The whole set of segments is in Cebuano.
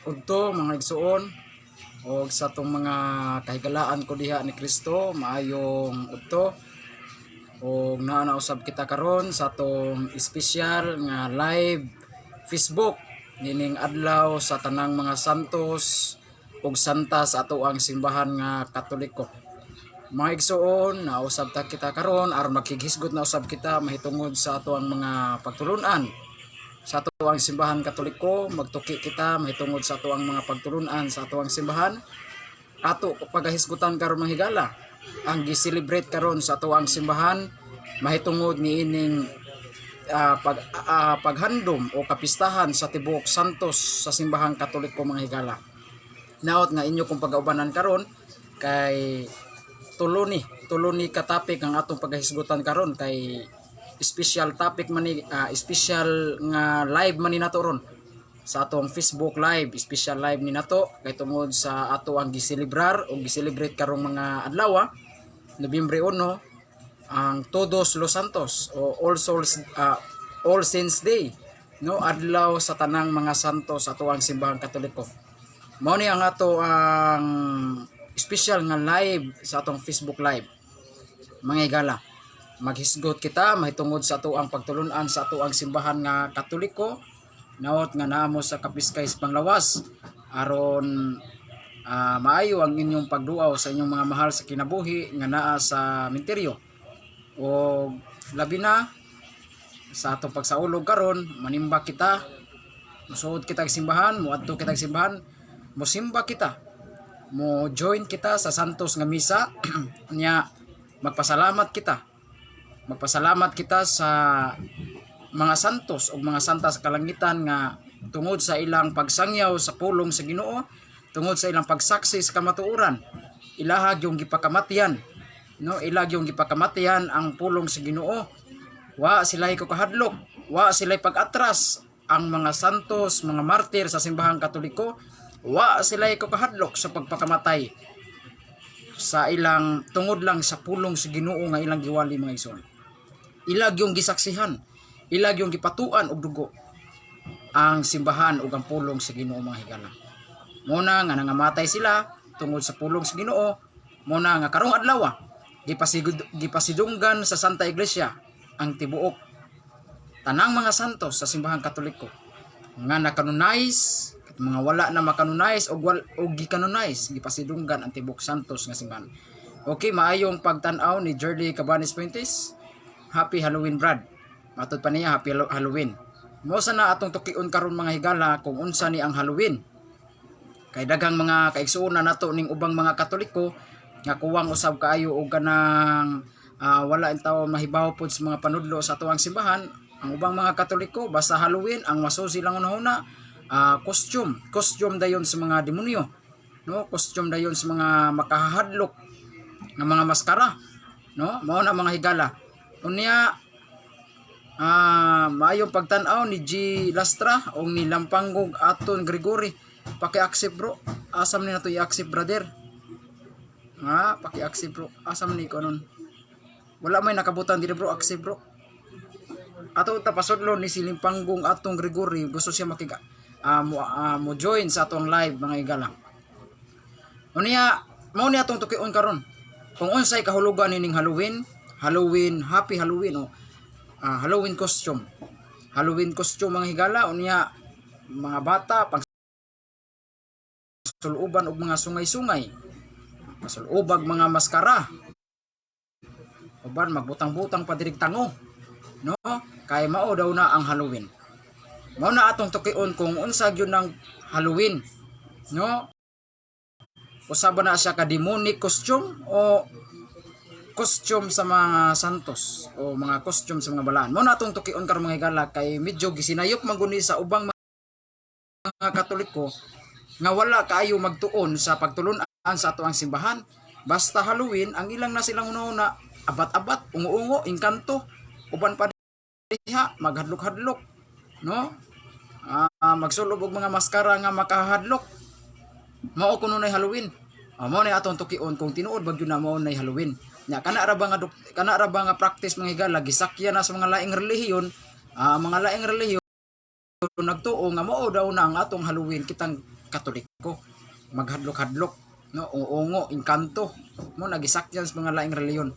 Udto, mga igsuon, og sa atong mga kahigalaan ko diha ni Kristo, maayong udto. Og naa na usab kita karon sa atong espesyal nga live Facebook nining adlaw sa tanang mga santos ug santa sa ato ang simbahan nga Katoliko. Mga igsuon, nausab ta kita karon aron magkighisgot na usab kita mahitungod sa ato ang mga pagtulunan sa ato ang simbahan Katoliko. Magtuki kita mahitungod sa ato ang mga pagtulunan sa ato ang simbahan. Ato pagahisgutan karon, mga higala, ang gi-celebrate karon sa ato ang simbahan mahitungod niining paghandom o kapistahan sa tibuok santos sa simbahang Katoliko, mga higala. Naot nga inyo kong pagaubanan karon kay tulo ni ka topic ang atong pagahisgutan karon kay special topic man ni, special nga live man ni nato ron sa atong Facebook Live. Special live ni nato kay tungod sa ato ang giselebrar o gi-celebrate karong mga adlaw, Nobyembre 1, ang Todos los Santos o All Souls, All Saints Day, no, adlaw sa tanang mga santos sa ato ang simbahang Katoliko. Mao ni ang ato ang special nga live sa atong Facebook Live, mga higala. Maghisgot kita mahitungod sa ato ang pagtulunan sa ato ang simbahan nga Katoliko. Naot nga naamo sa kapiskay sa panglawas aron maayo ang inyong pagduaw sa inyong mga mahal sa kinabuhi nga naa sa minteryo. O labi na sa atong pagsaulog karon, manimba kita, musuod kita sa simbahan, muadto kita sa simbahan, musimba kita, mo join kita sa santos nga misa nya magpasalamat kita sa mga santos o mga santa sa kalangitan nga tungod sa ilang pagsangyaw sa pulong sa Ginoo, tungod sa ilang pagsaksi sa kamatuoran, ilaha yung gipakamatian, no, ilag yung gipakamatian ang pulong sa Ginoo. Wa sila ko kahadlok, wa sila pag-atras. Ang mga santos, mga martir sa simbahang Katoliko, wa sila ko kahadlok sa pagpakamatay sa ilang tungod lang sa pulong sa Ginoo nga ilang giwali, mga igsoon. Ilag yung gisaksihan, ilag yung gipatuan og dugo ang simbahan ug ang pulong sa Ginoo, mga higala. Muna nga nangamatay sila tungod sa pulong sa Ginoo, muna nga karong adlaw gipasidunggan sa Santa Iglesia ang tibuok tanang mga santos sa simbahang Katoliko nga nakanonize at mga wala na makanonize og gikanonize, gipasidunggan ang tibuok santos nga simbahan. Okay, maayong pagtan-aw ni Jerly Cabanes Fuentes. Happy Halloween, Brad. Matod pa niya, happy Halloween. Mo sa na atong tukion karon, mga higala, kung unsa ni ang Halloween. Kay daghang mga kaigsuonan nato ning ubang mga Katoliko nga kuwang usab kaayo og kanang wala tawo mahibaw pod sa mga panudlo sa atuang simbahan. Ang ubang mga Katoliko, basta Halloween, ang masusi lang una costume, costume dayon sa mga demonyo, no, costume dayon sa mga makahadlok nga mga maskara, no. Mao na, mga higala. Unya maayong pagtan-aw ni G Lastra o ni Lampangog Aton Gregory. Paki-accept, bro. Asam ni nato i-accept, brother? Nga paki-accept, bro. Asam ni ko nun? Wala may nakabutan diri, bro. Accept, bro. Ato ta pasudlo ni si Limpanggong Atong Gregory. Gusto siya makig mo join sa atong live, mga higala. Unya mao ni atong tukion karon kung unsay kahulugan nining Halloween, Halloween, happy Halloween o Halloween costume. Halloween costume, mga higala. Unya mga bata pang suluban og mga sungay-sungay, pasulubag mga maskara, uban magbutang-butang pa dirig tango, no, kay mao daw na ang Halloween. Mao na atong tukion kung unsa gyud ng Halloween, no. Usa ba na siya ka demonic costume o costume sa mga santos o mga costume sa mga balaan? Mao na atong tukion karon, mga higala, kay medyo gisinayop man guni sa ubang mga Katoliko nga wala kaayo magtuon sa pagtulun-an sa ato ang simbahan. Basta Halloween, ang ilang na silang una-una, abat-abat, ungo-ungo, engkanto, uban pa diha maghadlok-hadlok, no, magsulob og mga maskara nga makahadlok. Mao kuno nay Halloween. Mao na atong tukion kung tinuod ba gyud na mao nay Halloween. Nya kana ra ba nga kana ra ba nga practice, mga higala, gisakya na sa mga laing relihiyon. Mga laing relihiyon nagtuo nga mao daw na ang atong Halloween kitang Katoliko. Maghadlok-hadlok, no, ungo, engkanto mo nagisakyan sa mga laing relihiyon.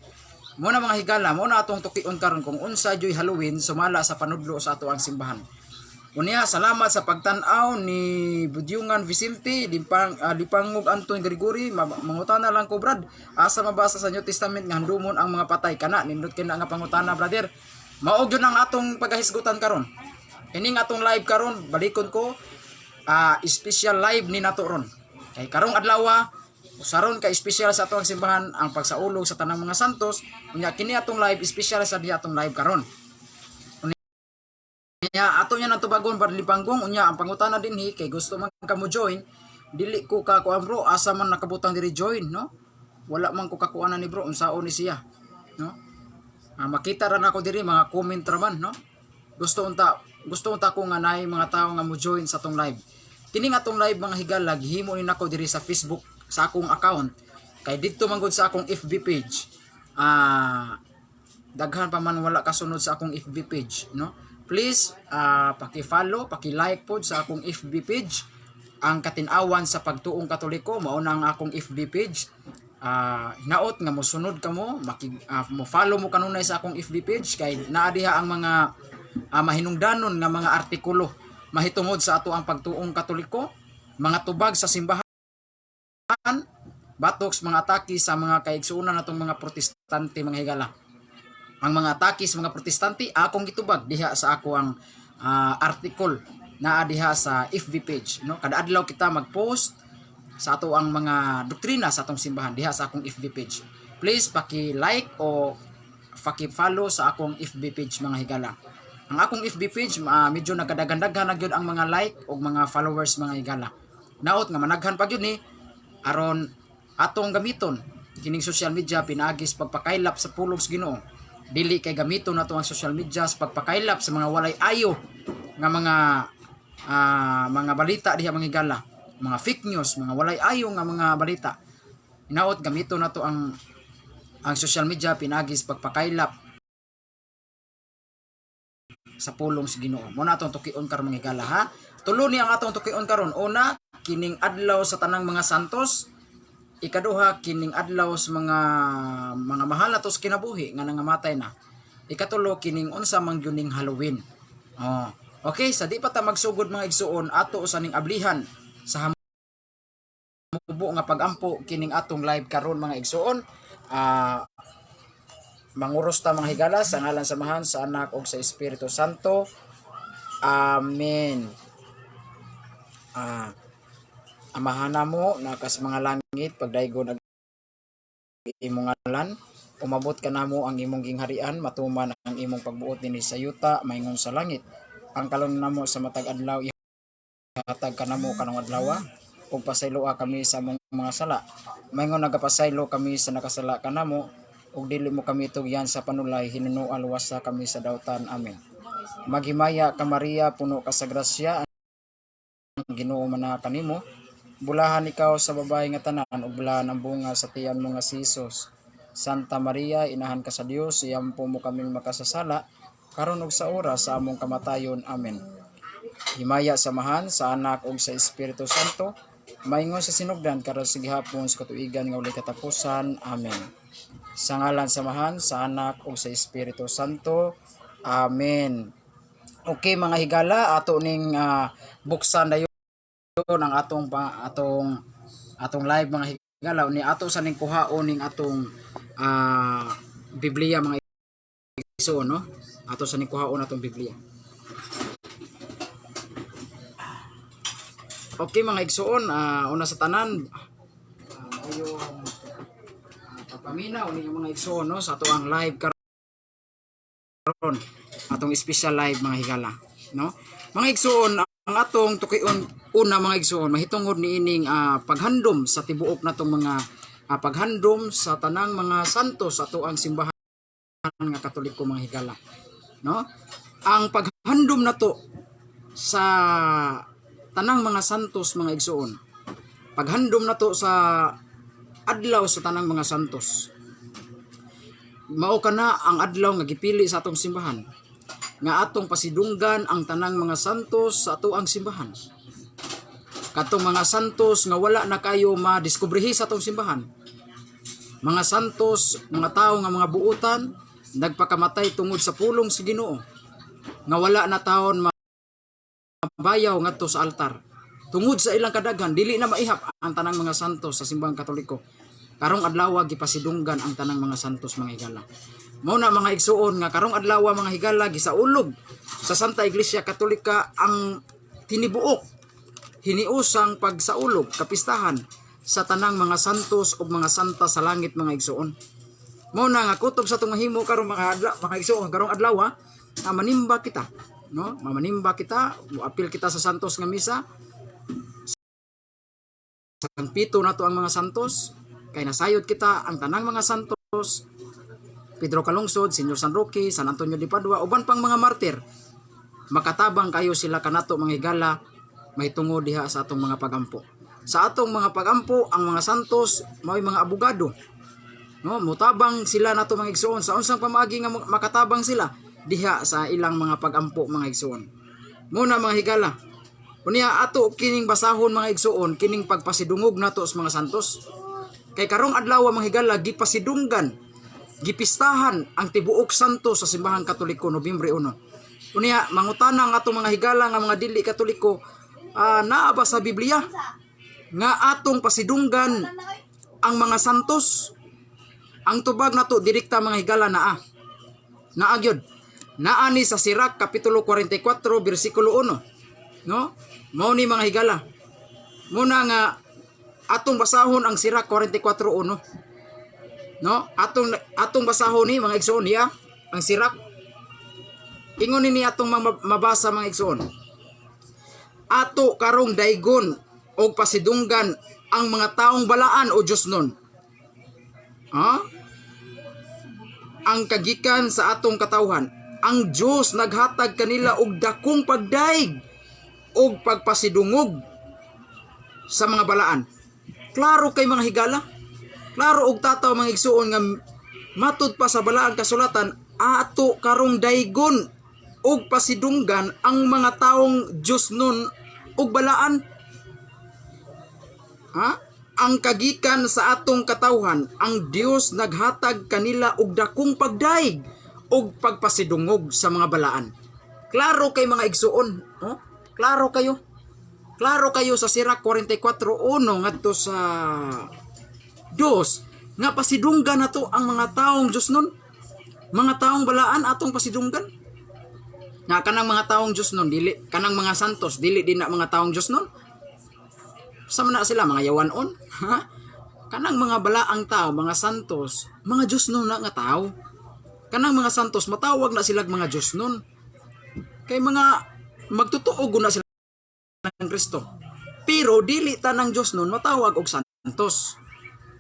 Mo na, mga higala, mo na atong tukion karon kung unsa juy Halloween sumala sa panudlo sa ato ang simbahan. Unya, salamat sa pagtan-aw ni Budyungan Vicente, Lipangog Anton Gregory. Mangutana lang ko, brad. Asa mabasa sa New Testament nga handumon ang mga patay? Kana nindot kina nga pangutana, brother. Mao gyud ang atong pagahisgutan karon. Ining atong live karon, balikon ko, special live ni nato ron. Kay karong adlaw, usaron ka espesyal sa atong simbahan ang pagsaulog sa tanang mga santos. Unya kini atong live, espesyal sa diha atong live karon. Unya ato niya nang tubagon para lipanggong. Unya ang pangutana dinhi kay gusto man ka mo join, dili ko ka kuan, bro, asa man nakabutang diri join, no? Wala man ko kakuanan ni bro, unsaon ni siya, no? Makita ra nako diri mga comment ra man, no? Gusto unta ko nga naay mga tawo nga mo join sa atong live. Kini nga atong live, mga higala, gihimo ni nako diri sa Facebook sa akong account kay didto man gud sa akong FB page. Daghan pa man wala kasunod sa akong FB page, no? Please paki-follow, paki-like pod sa akong FB page, Ang Katinawan sa Pagtuong Katoliko. Mao na ang akong FB page. Hinaot nga mosunod kamo, mo follow mo kanunay sa akong FB page kay naa diha ang mga mahinungdanon nga mga artikulo mahitungod sa ato ang pagtuong Katoliko, mga tubag sa simbahan batok sa mga atake sa mga kaigsuonan natong mga Protestante, mga higala. Ang mga atake sa mga Protestante akong gitubag diha sa ako ang article naa diha sa FB page, no? Kada adlaw kita mag-post sa ato ang mga doktrina sa atong simbahan diha sa akong FB page. Please paki-like o paki-follow sa akong FB page, mga higala. Ang akong FB page, medyo nagkadaghan-daghan na gyud ang mga like o mga followers, mga higala. Naot nga managhan pa gyud ni aron atong gamiton kining social media pinaagi sa pagpakaylap sa pulong sa Ginoo, dili kay gamiton nato ang social media sa pagpakaylap sa mga walay ayo nga mga balita diha, mga higala, mga fake news, mga walay ayo nga mga balita. Hinaot gamiton nato ang social media pinaagi sa pagpakaylap sa pulong sa Ginoo. Mo na atong tukion karon, mga higala, ha. Tulo ni ang atong tukion karon. Una, kining adlaw sa tanang mga santos. Ikaduha, kining adlaw sa mga mahal nato sa kinabuhi nga nangamatay na. Ikatulo, kining unsa man gyud ning Halloween. Oh. Okay, sa di pa ta magsugod, mga igsuon, ato sa ning ablihan sa hamubo nga pagampo kining atong live karon, mga igsuon. Manguros ta, mga higala, sa ngalan sa Amahan, sa Anak ug sa Espiritu Santo. Amen. Amahan namo na kas mga langit, pagdaygon ang imong ngalan, umabot kanamo ang imong gingharian, matuman ang imong pagbuot dinhi sa yuta maingon sa langit. Ang kalon namo sa matag adlaw ihatag kanamo karong adlaw, ug pasayloa kami sa among mga sala maingon nagapasaylo kami sa nakasala kanamo, ug dili mo kami tugyan sa panulay, hinunoa luwasa kami sa dautan. Amen. Maghimaya ka, Maria, puno ka sa grasya, ang Ginoo man kanimo. Bulahan ikaw sa babae nga tanan ug bulahan ang bunga sa tiyan mo nga si Jesus. Santa Maria, inahan ka sa Dios, iampo mo kaming makasasala karon ug sa oras sa among kamatayon. Amen. Himaya sa Amahan, sa Anak ug sa Espiritu Santo, maingon sa sinugdan, karon sa gihapon sa katuigan nga walay katapusan. Amen. Sa ngalan sa Amahan, sa Anak ug sa Espiritu Santo. Amen. Okay, mga higala, ato ning buksan dayon ang atong pa, atong atong live, mga higala, ni ato sa ning kuhaon ning atong Biblia, mga igsoon, no? Ato sa ning kuhaon atong Biblia. Okay, mga igsoon, una sa tanan, ayong pagpaminaw ninyo, mga igsoon, no, sa ato ang live karon, atong special live, mga higala, no? Mga igsoon, ang atong tukion una, mga igsoon, mahitungod niining paghandom sa tibuok natong mga paghandom sa tanang mga santo sa ato ang simbahan nga Katoliko, mga higala, no? Ang paghandom nato sa tanang mga santos, mga igsoon, paghandom nato sa adlaw sa tanang mga santos, mao kana ang adlaw nga gipili sa atong simbahan nga atong pasidunggan ang tanang mga santos sa ato ang simbahan. Katong mga santos nga wala na kayo madiskubrehi sa atong simbahan. Mga santos, mga tao nga mga buutan, nagpakamatay tungod sa pulong sa Ginoo nga wala na taon mabayaw ngadto sa altar. Tungod sa ilang kadaghan, dili na maihap ang tanang mga santos sa Simbahang Katoliko. Karong adlaw gipasidunggan ang tanang mga santos, mga higala. Mao na, mga igsuon, nga karong adlaw, mga higala, gisaulog sa Santa Iglesia Katolika ang tinibuok hiniusang pagsaulog kapistahan sa tanang mga santos ug mga santa sa langit, mga igsuon. Mao na nga kutob sa atong mahimo karong mga adlaw, mga igsuon, karong adlaw nga manimba kita, no? Mamanimba kita, moapil kita sa santos nga misa. Sangpito nato ang mga santos kay nasayod kita ang tanang mga santos, Pedro Calungsod, Senyor San Roque, San Antonio de Padua, uban pang mga martir. Makatabang kayo sila kanato, mga higala, may tungo diha sa atong mga pagampo. Sa atong mga pagampo, ang mga santos mao'y mga abogado. No, mutabang sila nato, mga igsuon. Sa unsang pamaagi nga makatabang sila diha sa ilang mga pagampo, mga igsuon? Muna, mga higala. Unya ato kining basahon, mga igsuon, kining pagpasidungog nato sa mga santos. Kay karong adlaw, mga higala, gipasidunggan, gipistahan ang tibuok santo sa Simbahang Katoliko Nobyembre 1. Unya mangutana ang atong mga higala nga mga dili Katoliko, naa ba sa Biblia nga atong pasidunggan ang mga santos? Ang tubag nato direkta, mga higala, naa. Naa gyud. Naa ni sa Sirach kapitulo 44 bersikulo 1. No? Mao ni, mga higala. Muna nga atong basahon ang Sirach 44:1. No? Atong basahon ni, mga igsoon, niya ang Sirach. Ingon ni atong mabasa, mga igsoon. Ato karong daygon og pasidunggan ang mga taong balaan o Diyos nun. Ha? Ang kagikan sa atong katawhan. Ang Diyos naghatag kanila og dakong pagdaig og pagpasidungog sa mga balaan. Klaro kay, mga higala. Klaro og tataw, mga igsuon, nga matud pa sa Balaang Kasulatan, ato karong daygon og pasidunggan ang mga taong Diyos nun og balaan. Ha? Ang kagikan sa atong katawhan, ang Dios naghatag kanila og dakong pagdaig og pagpasidungog sa mga balaan. Klaro kay, mga igsuon, oh? Klaro kayo. Klaro kayo sa Sirach 44:1 ngadto sa 2 nga pasidunggan nato ang mga taong Diyos nun. Mga taong balaan atong pasidunggan. Nga kanang mga taong Diyos nun, dili kanang mga santos, dili din na mga taong Diyos nun. Sa man na sila mga yawanon? Ha? Kanang mga balaang tao, mga santos, mga Diyos nun na nga tao. Kanang mga santos matawag na sila mga Diyos nun. Kay mga magtotoo na sila ng Kristo. Pero dili tanang Diyos nun matawag og santos.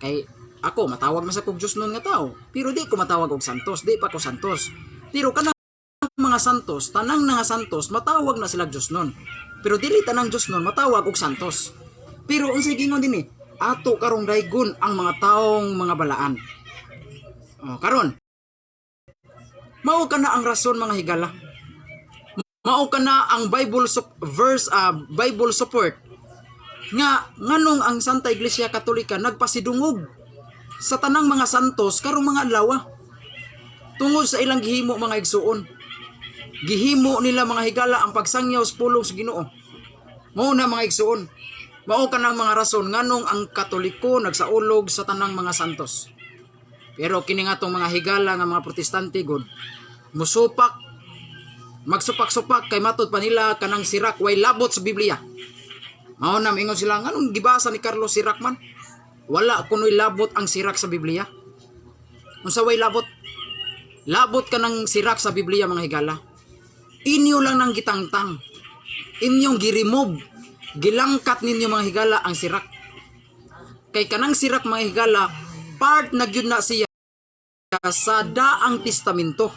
Kay ako matawag man sa kog Diyos nun nga tao, pero di ko matawag og santos, di pa ko santos. Pero kanang mga santos, tanang nga santos matawag na sila Diyos nun. Pero dili tanang Diyos nun matawag og santos. Pero unsay gingon dinhi? Ato karong daygon ang mga taong mga balaan. Oh, karon. Mao kana ang rason, mga higala. Mao kana ang Bible verse, Bible support nga nganong ang Santa Iglesia Katolika nagpasidungog sa tanang mga santos karong mga adlaw tungod sa ilang gihimo, mga igsuon. Gihimo nila, mga higala, ang pagsangyaw sa pulong sa Ginoo. Mao na, mga igsuon. Mao kanang mga rason nganong ang Katoliko nagsaulog sa tanang mga santos. Pero kini nga atong mga higala nga mga Protestante gud musupak, magsupak-supak kay matud pa nila kanang Sirach way labot sa Biblia. Mao na ingon sila, nganong gibasa ni Carlos Sirach man? Wala kuno'y labot ang Sirach sa Biblia. Unsa way labot? Labot ka ng Sirach sa Biblia, mga higala. Inyo lang nang gitangtang. Inyong gi-remove. Gilangkat ninyo, mga higala, ang Sirach. Kay kanang Sirach, mga higala, part na gyud na siya sa Daang Testamento.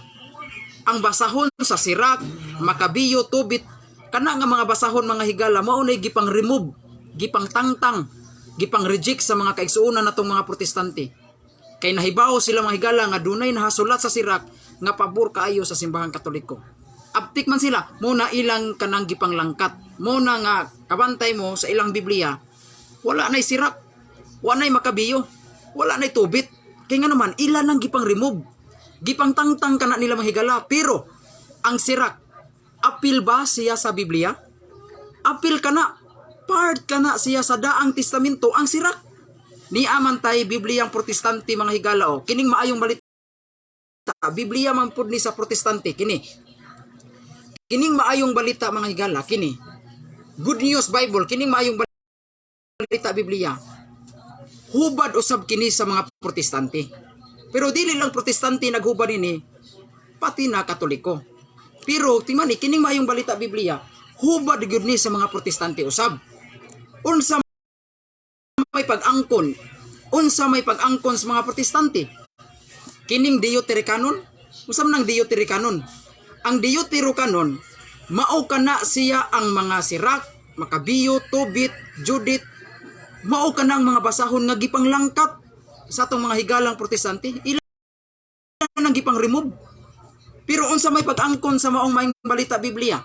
Ang basahon sa Sirach, Makabiyo, Tobit, kana nga mga basahon, mga higala, mao nay gipang remove, gipang tangtang, gipang reject sa mga kaigsuonan natong mga Protestante. Kay nahibaw sila, mga higala, nga dunay nahasulat sa Sirach nga pabor kaayo sa Simbahang Katoliko. Abtik man sila mo na ilang kanang gipanglangkat mo na nga kabantay mo sa ilang Biblia, wala na'y Sirak, wala na'y Makabiyo, wala na'y Tobit, kay nga naman ila nang gipang remove, gipangtangtang kana nila, mga higala. Pero ang Sirak, apil ba siya sa Biblia? Apil kana, part kana siya sa Daang Testamento ang Sirak. Ni aman tay Bibliyang Protestante, mga higala, o kining Maayong Balita Biblia man pud ni sa Protestante kini. Kining Maayong Balita, mga higala, kini Good News Bible, kining Maayong Balita Biblia, hubad usab kini sa mga Protestante. Pero dili lang Protestante naghubad ini, pati na Katoliko. Pero timani kining Maayong Balita Biblia, hubad gyud ni sa mga Protestante usab. Unsa may pag-angkon? Unsa may pag-angkon sa mga Protestante? Kining Deuterocanon? Unsa man ang Deuterocanon? Ang Deuterocanon, mao kana siya ang mga Sirak, Makabiyo, Tobit, Judith, mao kana ang mga basahon nga gipanglangkat sa atong mga higalang Protestante. Ila nang gipang remove. Pero unsa may pag-angkon sa maong Maayong Balita Biblia?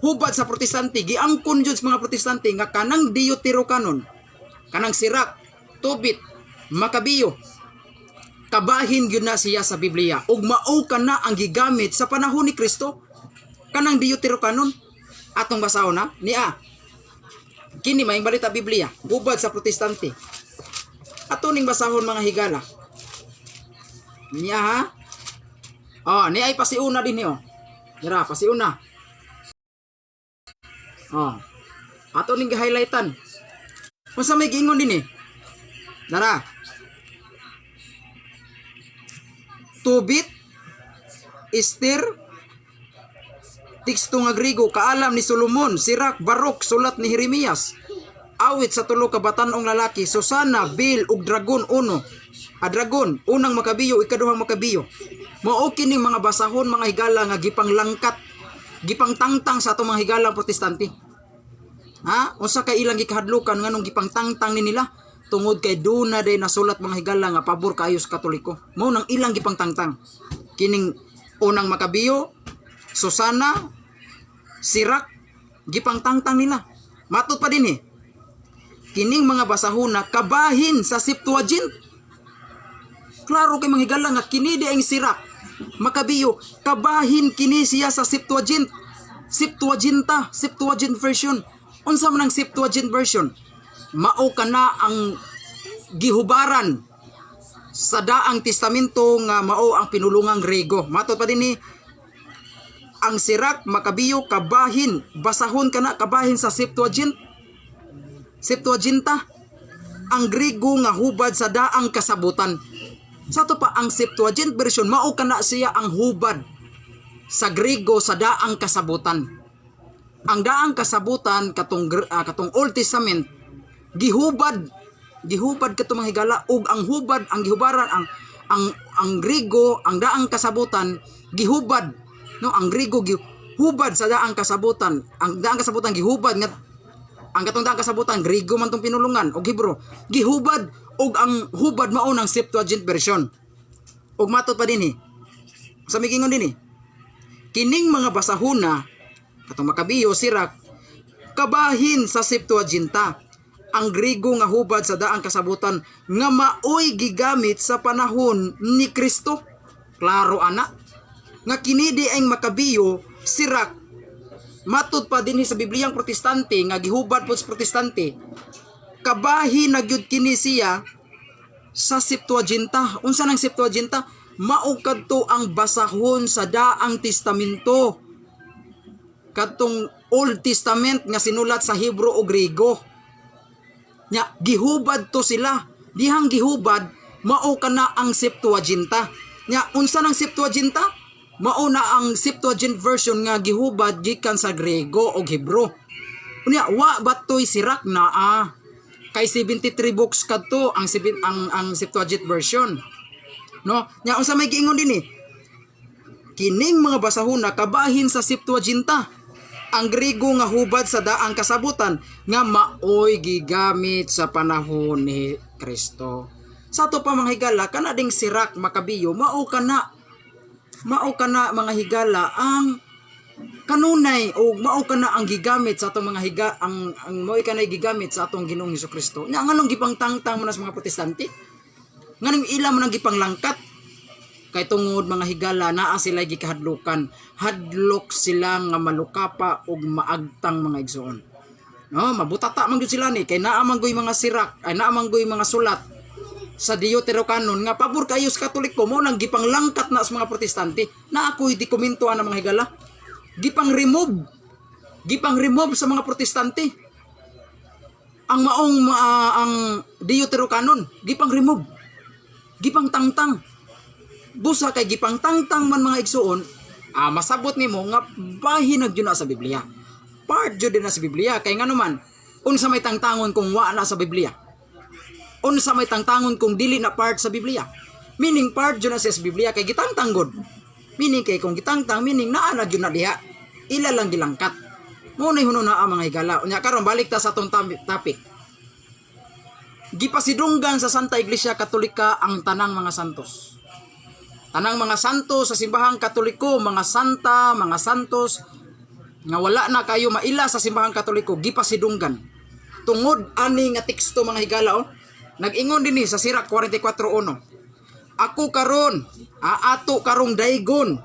Hubad sa Protestante, giangkon jud sa mga Protestante nga kanang Deuterocanon, kanang Sirak, Tobit, Makabiyo, kabahin gyud na siya sa Biblia ug mao kana ang gigamit sa panahon ni Kristo, kanang Deuterocanon. Atong basahon na niya. Kini Maayong Balita Biblia, hubad sa Protestante. Ato ning basahon, mga higala, niya ha. Oh, ni ay pasiuna din niyo. Dira pasiuna. Oh, ato ning gi-highlightan. Unsa may giingon din eh? Dara. Tobit, Esther, teksto nga Griego, kaalam ni Solomon, Sirak, Barok, sulat ni Jeremias. Awit sa tulo ka batan-ong lalaki, Susana, Bil ug Dragon uno. A dragon, unang Makabiyo, ikaduhang Makabiyo. Mao kini mga basahon, mga higala, nga gipanglangkat, gipangtangtang sa atong mga higalang Protestante. Ha? Unsa kay ilang gikahadlukan, nganong gipangtangtang ni nila? Tungod kay duna day nasulat, mga higala, nga pabor kaayo sa Katoliko. Mao nang ilang gipangtangtang. Kining unang Makabiyo, Susana, Sirak, gipangtangtang nila. Matod pa din eh. Kining mga basahona kabahin sa Septuagint. Klaro kay, mga higala, nga kini di ang Sirak, Makabiyo, kabahin kini siya sa Septuagint. Septuaginta, Septuagint version. Unsa man ang Septuagint version? Mao kana ang gihubaran sa Daang Testamento nga mao ang pinulungang Grego. Matod pa din ni ang Sirak, Makabiyo, kabahin, basahon kana kabahin sa Septuagint. Septuaginta, ang Grego nga hubad sa Daang Kasabutan. Sa to pa, ang Septuagint version, mao kana siya ang hubad sa Grego sa Daang Kasabutan. Ang Daang Kasabutan, katong Old Testament, gihubad gihubad katong mga higala, ug ang hubad, ang gihubaran, ang Grego, ang Daang Kasabutan gihubad, no? Ang Grego gihubad sa Daang Kasabutan. Ang Daang Kasabutan gihubad nga ang katong Daang Kasabutan Grego man tong pinulungan og Hebrew, gihubad ug ang hubad mao ng Septuagint version. Ug matod pa dinhi sa migingon dinhi, kining mga basahuna, katong Makabiyo, Sirak, kabahin sa Septuaginta, ang Grego nga hubad sa Daang Kasabutan nga maoy gigamit sa panahon ni Kristo. Klaro ana nga kini di ang Makabiyo, Sirak, matud pa dinhi sa Bibliyang Protestante nga gihubad po sa Protestante, kabahin na gyud kini siya sa Septuaginta. Unsa nang Septuaginta? Mao kadto ang basahon sa Daang Testamento, kadtong Old Testament nga sinulat sa Hebrew o Grego. Nya gihubad to sila. Dihang gihubad, mao kana ang Septuaginta. Nya unsa nang Septuaginta? Mao na ang Septuagint version nga gihubad gikan sa Grego o Hebrew. Unya wa batoy Sirak na ah? Kay 73 books kadto ang Septuagint version. No? Nya unsa may giingon dinhi? Kining mga basahuna kabahin sa Septuaginta, ang Grego nga hubad sa Daang Kasabutan nga maoy gigamit sa panahon ni Kristo. Sa ato pa, mga higala, kana ding Sirak, Makabiyo, mao kana mga higala ang Kanunay o mao kana ang gigamit sa atong mga higa ang mao kanay gigamit sa atong Ginoong Kristo. Nya nganong gipangtangtang man sa mga Protestante? Nganong ila man ang gipanglangkat? Kay tungod, mga higala, naa sila gikahadlukan. Hadlok sila nga malukapa og maagtang, mga igsoon. No, mabutata man gyud sila ni kay naa man gyud mga sirak, ay naa man gyud mga sulat sa Deuterocanon nga pabor kayo sa Katoliko. Mo nang gipanglangkat na sa mga Protestante. Na ako'y dokumento ana, mga higala. Gipang remove sa mga Protestante ang maong ang Deuterocanon. Gipang remove, gipang tangtang. Busa kay gipangtangtang man, mga igsuon, masabot nimo nga bahin na gyud na sa Biblia, part jud din na sa Biblia, kay ngano man, unsa may tangtangon kung wa na sa Biblia? Unsa may tangtangon kung dili na part sa Biblia? Meaning part jud na siya sa Biblia kay gitangtang gud. Meaning kay kung gitangtang, meaning naa na gyud na diha, ila lang gilangkat. Mo na huno na ang mga higala. Unya karon, balik ta sa atong topic. Gipasidunggan sa Santa Iglesia Katolika ang tanang mga santos. Tanang mga santos sa simbahang Katoliko, mga santa, mga santos nga wala na kayo maila sa simbahang Katoliko, gipasidunggan. Tungod ani nga teksto, mga higala, oh. Nag-ingon dinhi sa Sirach 44:1. Ako karon, aato karong daygon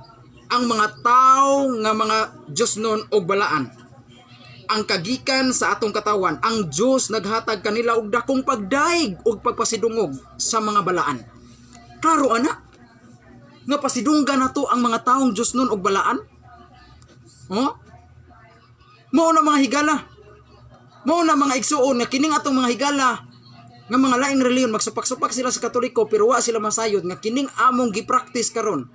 ang mga tao nga mga Diyosnon og balaan. Ang kagikan sa atong katawan, ang Diyos naghatag kanila og dakong pagdaig og pagpasidungog sa mga balaan. Klaro ana nga pasidunggan nato ang mga taong Diyosnon og balaan. Oh? Mao na, mga higala. Mao na, mga igsuon, nga kining atong mga higala nga mga laing relihiyon, magsupak-supak sila sa Katoliko pero wa sila masayod nga kining among gi-practice karon,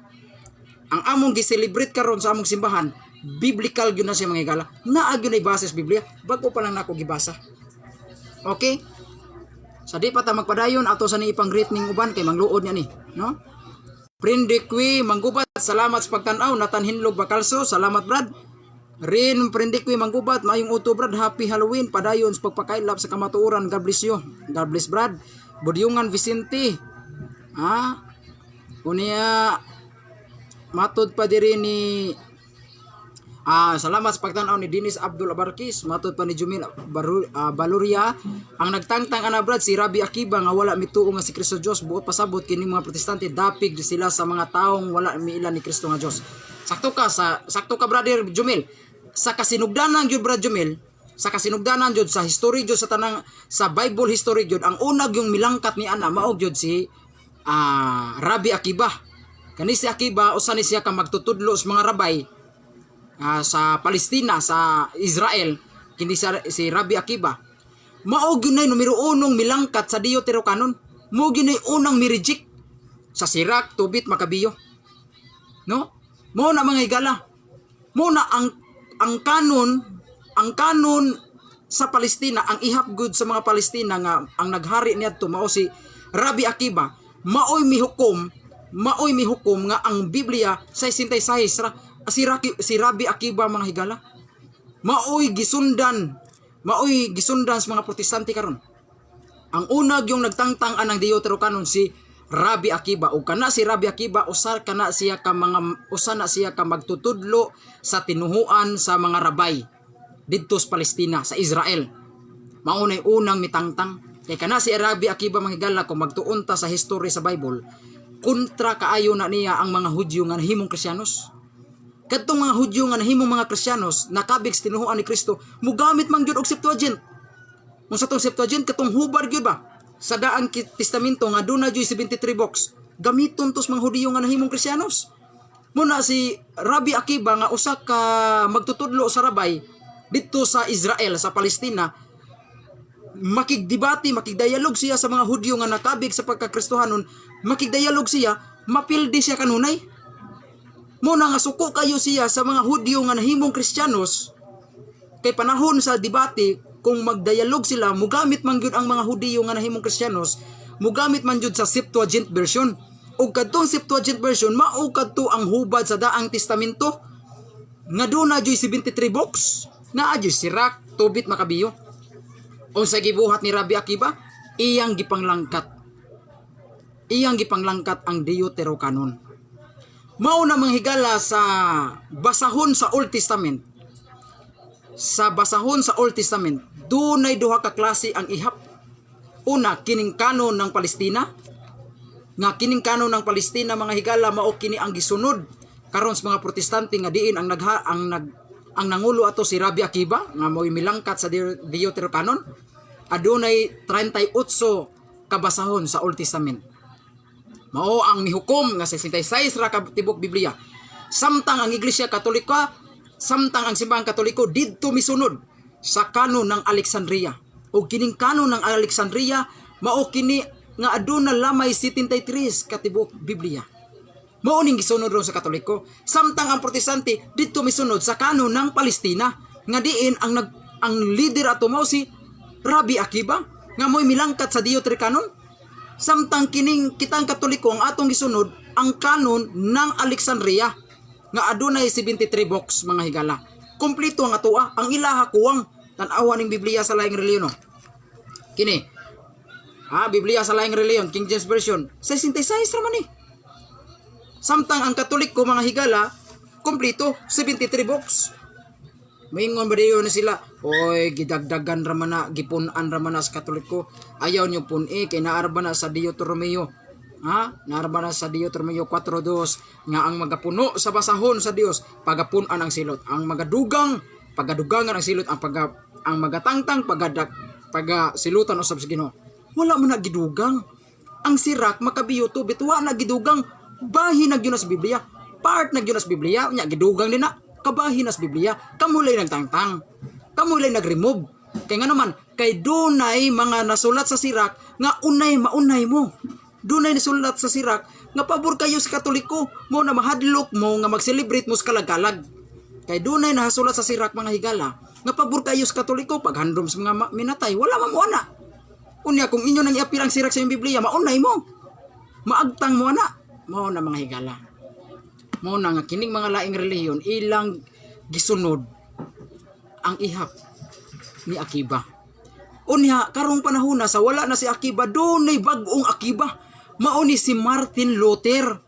ang among gi-celebrate karon sa among simbahan, biblical gyud na siya, mga higala. Naa gyud nay base sa Biblia. Bag-o pa lang nako gibasa. Okay? Sa di pa ta magpadayon, ato sa ni ipang-greet ning uban kay mangluod niya ni, no? Prindikwi Manggubat, salamat sa pagtan-aw. Nathan Hinlog Bakalso, salamat, brad. Rin Prindikwi Manggubat, maayong uto, brad, happy Halloween, padayon sa pagpakailap sa kamatuoran, God bless you. God bless, brad. Budyungan Vicente. Ah. Unya matod pa diri ni salamat sa pagtan-aw ni Dennis Abdul Abarquis, matod pa ni Jumil Baluria, ang nagtangtang ana, brad, si Rabbi Akiba nga wala mituo nga si Kristo Dios. Buot pasabot kini mga Protestante dapig sila sa mga taong wala miila ni Kristo nga Dios. Sakto ka, brother Jumil. Sa kasinugdanan gyud, brad Jumil, sa kasinugdanan jud, sa history jud, sa tanang sa Bible history jud, ang unag yung milangkat ni ana mao gyud si Rabbi Akiba. Kani si Akiba, usa ni siya ka magtutudlo sa mga rabay sa Palestina, sa Israel, kini si Rabbi Akiba. Mao gyud nay numero unong milangkat sa Deuterocanon. Mao gyud nay unang mi-reject sa Sirach, Tobit, Makabiyo. No? Mao na, mga higala. Mao na ang kanon sa Palestina, ang ihap gud sa mga Palestina nga ang naghari niadto mao si Rabbi Akiba, maoy mihukom nga ang Biblia 66 ra si Rabbi Akiba, mga higala. Maoy gisundan sa mga Protestante karon. Ang unag yung nagtangtang anang Deuterocanon si Rabbi Akiba, ug kana si Rabbi Akiba usa na siya ka magtutudlo sa tinuhuan sa mga rabay didto sa Palestina, sa Israel. Mao nay unang mitangtang. Kay kana si Rabbi Akiba, mga higala, kung magtuon ta sa history sa Bible, kontra kaayo na niya ang mga Hudyo nga nahimong Kristiyanos. Kadtong mga Hudyo nga nahimong mga Kristiyanos, nakabig sa tinuhuan ni Kristo, mugamit man gyud og Septuagint. Kung sa tong Septuagint, katong hubad gyud ba? Sa Daang Testamento nga duna gyud 73 books, gamiton tos mga Hudiyo nga nahimong Kristiyanos. Muna si Rabbi Akiba nga usa ka magtutudlo sa rabay didto sa Israel, sa Palestina, makigdebate, makigdialog siya sa mga Hudyo nga nakabig sa pagkakristohanon, makigdialog siya, mapildi siya kanunay. Muna nga suko kayo siya sa mga Hudyo nga nahimong Kristiyanos, kay panahon sa debate, kung magdialog sila, mugamit man gyud ang mga Hudiyo nga nahimong Kristiyanos, mugamit man gyud sa Septuagint version. Ug kadtong Septuagint version mao kadto ang hubad sa Daang Testamento nga duna juy 73 books. Naa juy Sirach, Tobit, Makabiyo. Unsa gibuhat ni Rabbi Akiba? Iyang gipanglangkat. Iyang gipanglangkat ang Deuterocanon. Mao na, mga higala, sa basahon sa Old Testament. Sa basahon sa Old Testament, dunay duha ka klase ang ihap. Una, kining kanon ng Palestina. Nga kining kanon ng Palestina, mga higala, mao kini ang gisunod karon sa mga Protestante nga diin ang nagha ang nag ang nangulo ato si Rabbi Akiba nga mo'y milangkat sa Deuterocanon. Adunay 38 kabasahon sa Old Testament. Mao ang mihukom nga 66 ra ka tibok Biblia. Samtang ang Iglesia Katolika, samtang ang Simbahang Katoliko didto misunod sa kanon ng Alexandria. O kining kanon ng Alexandria, mao kini nga aduna lamay 73 ka tibok Biblia. Mao ning gisunod ron sa Katoliko. Samtang ang Protestante didto misunod sa kanon ng Palestina nga diin ang leader ato mao si Rabbi Akiba nga mo'y milangkat sa Deuterocanon. Samtang kining kitang Katoliko, ang atong gisunod ang kanon ng Alexandria nga adunay 73 books, mga higala. Kompleto ang atoa, ang ilaha kuwang. Tan-awa ning Biblia sa laing relihiyon, no. Kini. Ha, Biblia sa laing relihiyon, King James Version, 66 ra man ni. Samtang ang Katoliko, mga higala, kompleto 73 books. Maingon ba diyon na sila, "Oy, gidagdagan ra man na, gipun-an ra man na sa Katoliko." Ayaw nyo pun-i, kay naa ra ba na sa Deuteronomio. Ha? Naa ra ba na sa Deuteronomio 4.2 nga ang magapuno sa basahon sa Dios, pagapun-an ang silot. Ang magadugang, pagadugangan ang silot. Ang magatangtang, pagasilutan usab sa Ginoo. Wala man na gidugang. Ang Sirak makabiyo to, bitwa na gidugang. Bahin na gyud na sa Biblia. Part na gyud na sa Biblia. Nya gidugang din na. Kabahin na sa Biblia. Kamo lay nagtangtang. Kamo lay nag-remove. Kay nga naman, kay dunay mga nasulat sa Sirak nga unay maunay mo. Dunay nasulat sa Sirak nga pabor kayo sa Katoliko mo na mahadlok mo nga mag-celebrate mo sa kalagkalag. Kay dunay nasulat sa Sirak, mga higala, nga pabor kayo sa Katoliko paghandom sa mga minatay. Wala man mo ana. Unya kung inyo nang iapil ang Sirak sa inyong Biblia, maunay mo. Maagtang mo ana. Mao na, mga higala. Mao na nga kining mga laing relihiyon ilang gisunod ang ihap ni Akiba. Unya karong panahon na sa wala na si Akiba, dunay bag-ong Akiba. Mao ni si Martin Luther.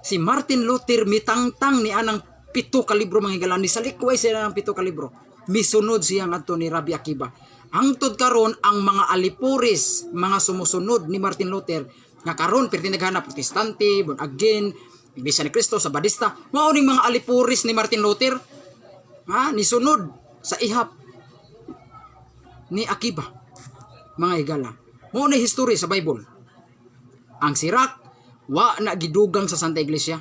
Si Martin Luther mitangtang ni anang 7 ka libro, mga higala, ni salikway siya ng 7 ka libro. Misunod siya ngadto ni Rabbi Akiba. Hangtod karon ang mga alipores, mga sumusunod ni Martin Luther nga karon perti naghanap Protestante, born again, Iglesia ni Cristo, Sabadista, mao ning mga alipores ni Martin Luther. Ha, nisunod sa ihap ni Akiba. Mga higala. Mao na history sa Bible. Ang Sirak wa na gidugang sa Santa Iglesia.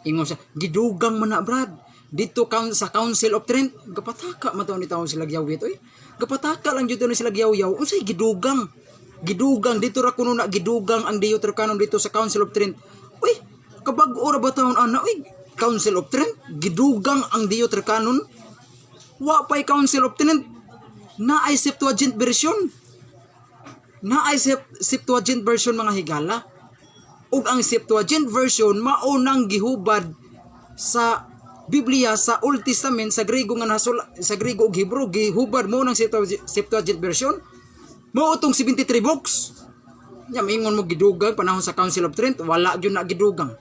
Ingon siya, "Gidugang man na, Brad. Dito sa Council of Trent, gapataka man ni taon sila gyawit oy. Gapataka lang jud ni sila gyaw-yaw. Unsay gidugang? Gidugang dito ra kuno na gidugang ang Deuterocanon dito sa Council of Trent. Uy, kabag-o ra ba taon ana uy? Council of Trent, gidugang ang Deuterocanon. Wa pa'y Council of Trent. Naay Septuagint version. Naay Septuagint version, mga higala. Ug ang Septuagint version mao nang gihubad sa Biblia sa Old Testament sa Grego nga nasula sa Grego ug Hebrew, gihubad mo ng Septuagint version. Mao tong 73 books. Nya maingon mo gidugang panahon sa Council of Trent, wala gyud na gidugang.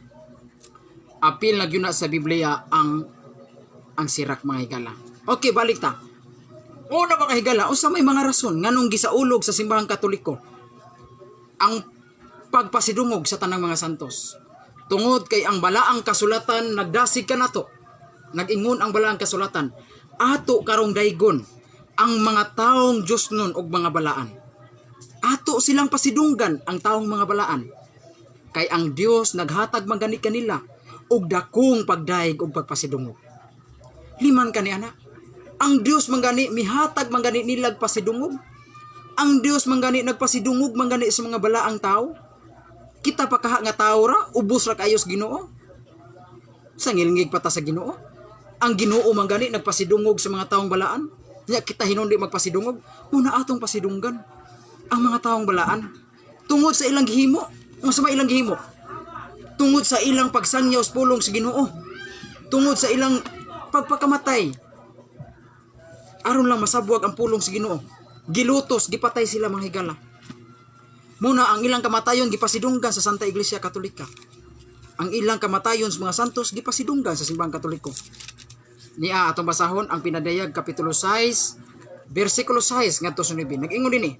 Apil na gyud na sa Biblia ang Sirak, mga higala. Okay, balik ta. Una, mga higala, unsa may mga rason nganong gisaulog sa Simbahang Katoliko ang pagpasidungog sa tanang mga santos? Tungod kay ang balaang kasulatan nagdasig kanato. Nag-ingon ang balaang kasulatan, ato karong daygon ang mga taong Diyos nun og mga balaan. Ato silang pasidunggan ang taong mga balaan. Kay ang Dios naghatag man gani kanila og dakong pagdayeg og pagpasidungog. Liman kani ana. Ang Dios man gani mihatag man gani nilag pasidungog. Ang Dios man gani nagpasidungog man gani sa mga balaang tao. Kita pa kaha nga tao ra, ubos ra kayos Ginoo. Sangilngig pa ta sa Ginoo. Ang Ginoo man gani nagpasidungog sa mga taong balaan. Nya kita hinundi magpasidungog, muna atong pasidunggan ang mga taong balaan tungod sa ilang gihimo. Unsa may ilang gihimo? Tungod sa ilang pagsangyaw sa pulong sa Ginoo. Tungod sa ilang pagpakamatay. Aron lang masabwag ang pulong sa Ginoo. Gilutos, gipatay sila, mga higala. Muna ang ilang kamatayon gipasidunggan sa Santa Iglesia Katolika. Ang ilang kamatayon sa mga santos gipasidunggan sa Simbahang Katoliko. Niya atong basahon ang Pinadayag kapitulo 6 bersikulo 6 ngadto sa 9. Nag-ingon dinhi.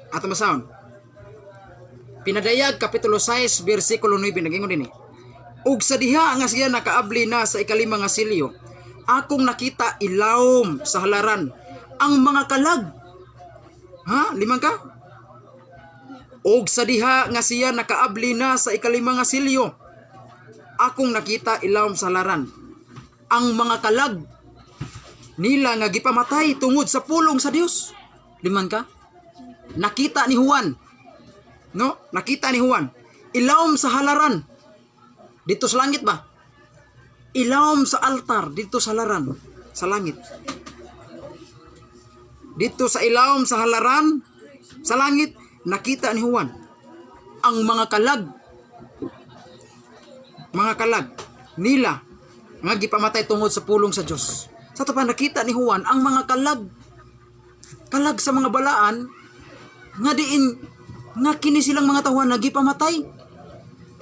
Atong basahon. Pinadayag kapitulo 6 bersikulo 9, nag-ingon dinhi. "Ug sa diha nga siya nakaabli na sa ikalima nga selyo, akong nakita ilawom sa halaran ang mga kalag." Ha? Limang ka? "Og sa diha nga siya nakaabli na sa ikalima nga selyo, akong nakita ilawom sa halaran ang mga kalag nila nga gipamatay tungod sa pulong sa Dios." Liman ka? Nakita ni Juan. No? Nakita ni Juan. Ilawom sa halaran. Dito sa langit ba? Ilawom sa altar dito sa halaran sa langit. Dito sa ilawom sa halaran sa langit, nakita ni Juan ang mga kalag nila nga gipamatay tungod sa pulong sa Dios. Sa ato pa, nakita ni Juan ang mga kalag kalag sa mga balaan nga diin nga kini silang mga tawhan nga gipamatay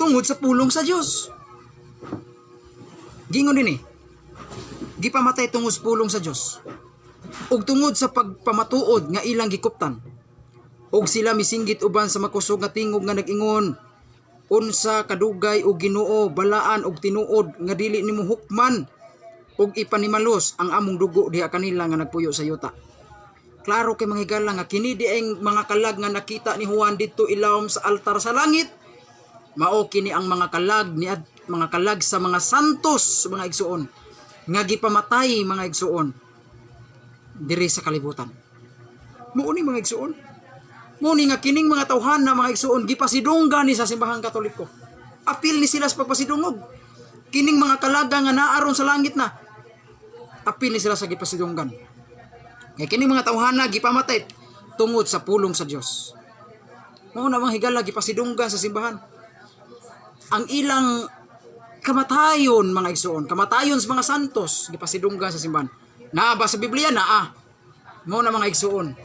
tungod sa pulong sa Dios. Gingon dinhi, gipamatay tungod sa pulong sa Dios ug tungod sa pagpamatuod nga ilang gikuptan. "Ug sila misinggit uban sa makusog nga tingog nga nag-ingon, 'Unsa kadugay, o Ginoo, balaan og tinuod, nga dili nimo hukman ug ipanimalos ang among dugo diha kanila nga nagpuyo sa yuta?'" Klaro kay, mga higala, nga kini diay mga kalag nga nakita ni Juan didto ilawom sa altar sa langit, mao kini ang mga kalag ni mga kalag sa mga santos, mga igsuon, nga gipamatay, mga igsuon, diri sa kalibutan. Mao ni, mga igsuon. Mao ni nga kining mga tawhan na, mga igsuon, gipasidunggan ni sa Simbahang Katoliko. Apil ni sila sa pagpasidungog. Kining mga kalaga nga naaron sa langit na, apil ni sila sa gipasidunggan. Kay kining mga tawhana gipamatay tungod sa pulong sa Dios. Mao na, mga higala, gipasidunggan sa simbahan. Ang ilang kamatayon, mga igsuon, kamatayon sa mga santos, gipasidunggan sa simbahan. Naa ba sa Biblia? Naa. Mao na, mga igsuon.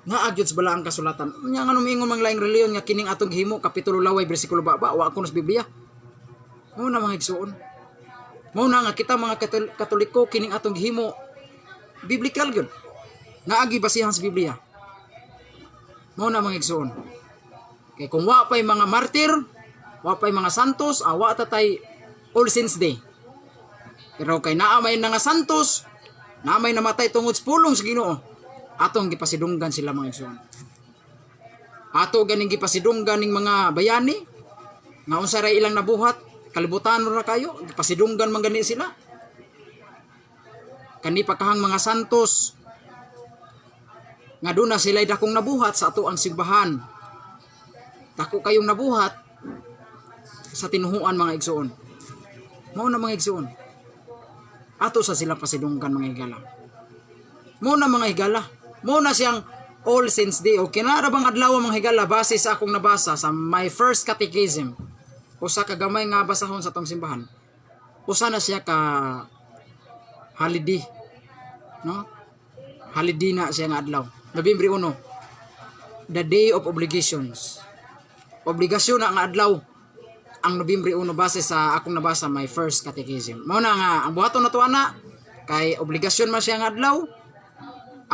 Nga gyud sa Balaang Kasulatan. Nya nga miingon mang laing reliyon nga kining atong gihimo, kapitulo laway bersikulo baba, wa kuno sa Biblia? Mao na, mga igsuon. Mao na nga kita mga Katoliko, kining atong gihimo biblical gyud. Naagi basihan sa Biblia. Mao na, mga igsuon. Kay kung wa pa'y mga martir, wa pa'y mga santos, wa ta tay All Saints Day. Pero kay naa may nga santos, naa may namatay tungod sa pulong sa Ginoo, atong gipasidunggan sila, mga igsuon. Ato ganing gipasidunggan ning mga bayani nga unsa ray ilang nabuhat, kalibutan ra kayo, gipasidunggan man gani sila. Kani pa kahang mga santos nga duna sila dakong nabuhat sa ato ang simbahan. Dako kayong nabuhat sa tinuhuan, mga igsuon. Mao na, mga igsuon. Ato sa sila pasidunggan, mga higala. Mao na, mga higala. Mao na siyang All Saints Day. O kinara bang adlaw, mga higala, base sa akong nabasa sa My First Catechism, usa ka gamay nga basahon sa atong simbahan. Usa na siya ka holiday. No? Holiday na siya nga adlaw. Nobyembre 1. The Day of Obligations. Obligasyon na nga adlaw ang Nobyembre 1 base sa akong nabasa, My First Catechism. Mao na nga ang buhaton nato ana kay obligasyon man siya nga adlaw.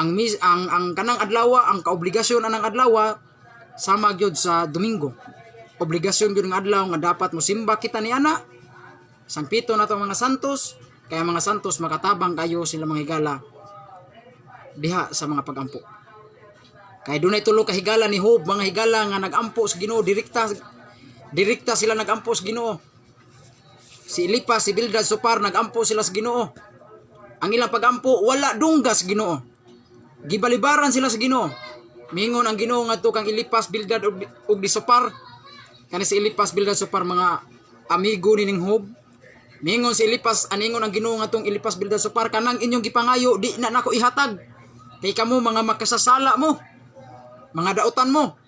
Ang mis ang kanang adlaw, ang kaobligasyon anang adlaw, sama gyud sa Domingo. Obligasyon gyud nga adlaw nga dapat mosimba kita ni ana. Sampito nato ang mga santos, kaya mga santos makatabang kayo sila, mga higala, diha sa mga pagampo. Kay dunay tulo ka higala ni Job, mga higala, nga nagampo sa Ginoo, direkta direkta sila nagampo sa Ginoo. Si Eliphaz, si Bildad, Zophar, nagampo sila sa Ginoo. Ang ilang pagampo wala dungga sa Ginoo. Gibalibaran sila sa Ginoo. Mingon ang Ginoo ngadto kang Eliphaz, Bildad ug di Zophar. Kani si Eliphaz, Bildad, Zophar, mga amigo ni ning Job. Mingon si Eliphaz, aningon ang Ginoo ngadtong Eliphaz, Bildad, Zophar, "Kanang inyong gipangayo di na nako ihatag. Kay kamo mga makasasala mo. Mga dautan mo.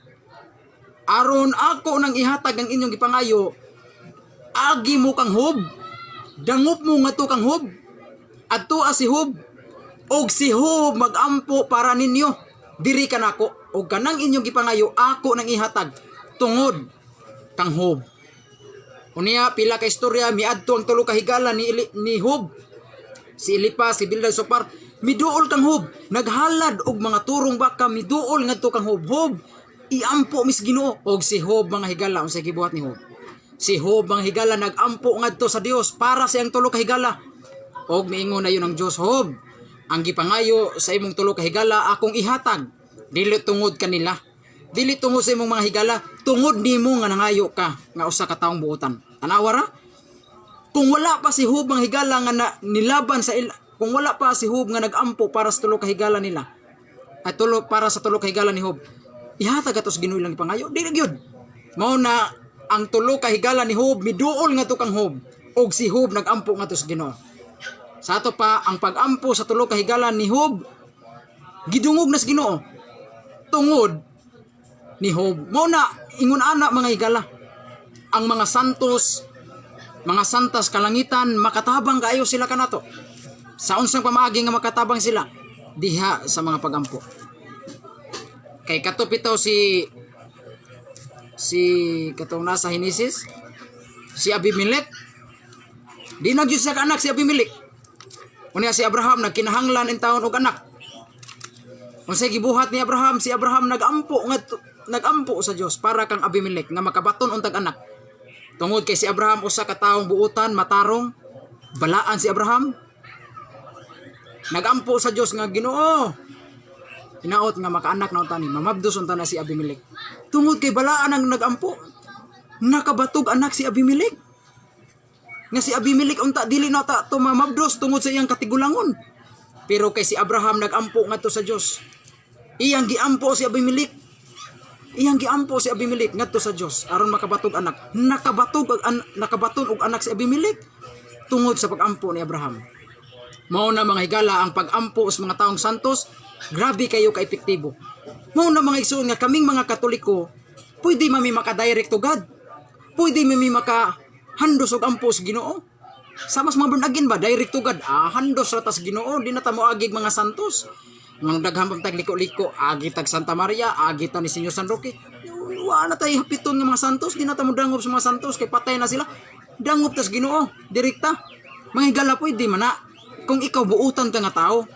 Aron ako nang ihatag ang inyong gipangayo, agi mo kang Job. Dangop mo ngadto kang Job. Adto si Job. Og si Job magampo para ninyo. Diri ka nako og kanang inyong gipangayo ako nang ihatag tungod kang Job." Unya pila ka istorya, miadto ang tulo ka higala ni Job. Si Eliphaz, si Bildad, Zophar, miduol kang Job, naghalad og mga turong baka, miduol ngadto kang Job. "Job, iampo mis Ginoo." Og si Job, mga higala, unsay gibuhat ni Job? Si Job, mga higala, nagampo ngadto sa Dios para sa iyang tulo ka higala. Og miingon na yun ang Dios, "Job, ang gipangayo sa imong tulo ka higala akong ihatag, dili tungod kanila. Dili tungod sa imong mga higala, tungod nimo nga nangayo ka nga usa ka taong buotan." Tanawa ra. Kung wala pa si Job, ang higala, nga na, nilaban sa il, kung wala pa si Job nga nagampo para sa tulo ka higala nila, at tulo para sa tulo ka higala ni Job, ihatag ato sa Ginoo ilang gipangayo? Dili gyud. Mao na ang tulo ka higala ni Job miduol ngadto kang Job og si Job nagampo ngadto sa Ginoo. Sa ato pa, ang pagampo sa tulo ka higala ni Job gidungog na sa Ginoo tungod ni Job. Mao na ingon ana, mga higala, ang mga santos, mga santas kalangitan, makatabang kaayo sila kanato. Sa unsang pamaagi nga makatabang sila? Diha sa mga pagampo. Kay kato bitaw si katong nasa Henesis, si Abimelech, di na gyud siya anak si Abimelech. Unya si Abraham nagkinahanglan in taon og anak. Unsay gibuhat ni Abraham? Si Abraham nagampo ngadto, nagampo sa Dios para kang Abimelech nga makabaton untag anak. Tungod kay si Abraham usa ka taong buutan, matarong, balaan si Abraham. Nagampo sa Dios nga, "Ginoo, hinaot nga makaanak na unta ni, mamabdos unta na si Abimelech." Tungod kay balaan ang nagampo, nakabatog anak si Abimelech. Nga si Abimelech unta dili na ta to mamabdos tungod sa iyang katigulangon. Pero kay si Abraham nagampo ngadto sa Dios. Iyang giampo si Abimelech. Iyang giampo si Abimelech ngadto sa Dios aron makabatog anak. Nakabaton og anak si Abimelech tungod sa pagampo ni Abraham. Mao na, mga higala, ang pagampo sa mga taong santos, grabe kayo ka-epektibo. Mao na, mga igsoon, nga kaming mga Katoliko, pwede mami maka-direct to God. Pwede mami maka handos og ampo sa Ginoo. Sa mas mga born again ba, direct to God, handos ra ta sa Ginoo, di na ta moagig mga santos. Mga daghan pang tag liko-liko, agi tag Santa Maria, agi ta ni Senyor San Roque. Wa na tay hapiton nga mga santos, di na ta mo dangop sa mga santos kay patay na sila. Dangop tas Ginoo, direkta. Mga higala, pwede man na. Kung ikaw buutan ka nga tao,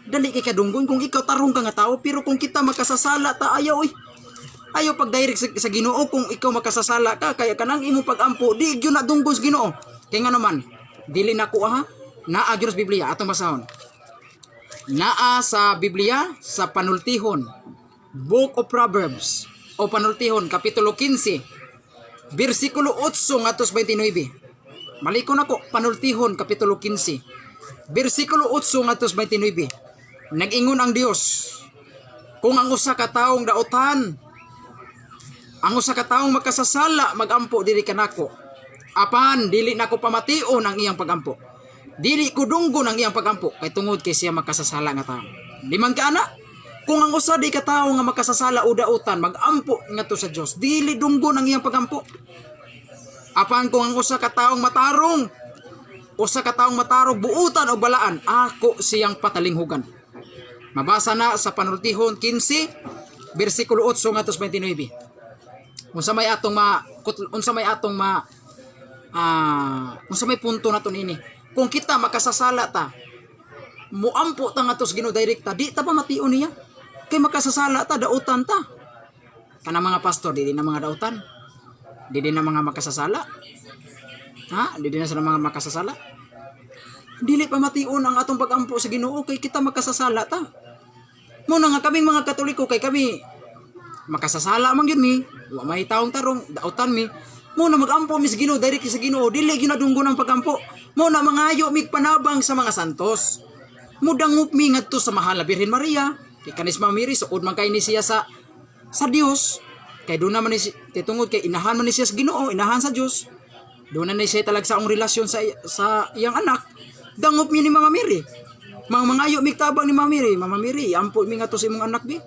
dali kay kadunggon kung ikaw tarong ka nga tao, pero kung kita makasasala ta, ayaw oy. Ayaw pag direct sa Ginoo kung ikaw makasasala ka, kaya kanang imong pagampo di gyud na dunggon sa Ginoo. Kay nga naman, dili na ko ha, naa gyud sa Biblia, atong basahon. Naa sa Biblia sa Panultihon. Book of Proverbs o Panultihon, kapitulo 15, bersikulo 8 ngadto sa 29. Maliko na ko, Panultihon kapitulo 15, bersikulo 8 ngadto sa 29. Nag-ingon ang Dios, "Kung ang usa ka taong dautan, ang usa ka taong makasasala magampo diri kanako, apan dili nako pamation ang iyang pagampo. Dili ko dunggon ang iyang pagampo kay tungod kay siya makasasala nga tao." Di man ka ana? Kung ang usa di ka tawo nga makasasala o dautan magampo ngadto sa Dios, dili dunggon ang iyang pagampo. Apan kung ang usa ka taong matarong, usa ka taong matarong, buutan o balaan, ako siyang patalinghugan. Mabasa na sa Panultihon 15 bersikulo 8 ngadto sa 29. Unsa may punto nato niini? Kung kita makasasala ta, muampo ta ngadto sa Ginoo direkta, di ta pamation niya. Kay makasasala ta, dautan ta. Kana mga pastor, di din na mga dautan. Di din na mga makasasala. Ha? Di din na sila mga makasasala. Dili pa mation ang atong pagampo sa Ginoo kay kita makasasala ta. Mao na nga kaming mga Katoliko, kay kami makasasala man gyud mi, wa may taong tarong, dautan mi. Mao na magampo mi sa Ginoo, direct sa Ginoo, dili gyud nadunggon ang pagampo. Mao na mangayo mig panabang sa mga santos. Mudangop mi ngadto sa mahal na Birhen Maria, kay kanis Mama Mary suod man kay ni siya sa Dios. Kay doon naman ni kay tungod kay inahan man ni siya sa Ginoo, inahan sa Dios. Doon na ni siya talagsaong relasyon sa iyang anak. Dangop mi ni Mama Mary. Mga mangayo mig tabang ni Mama Mary. "Mama Mary, ampo mi ngadto sa imong anak bi."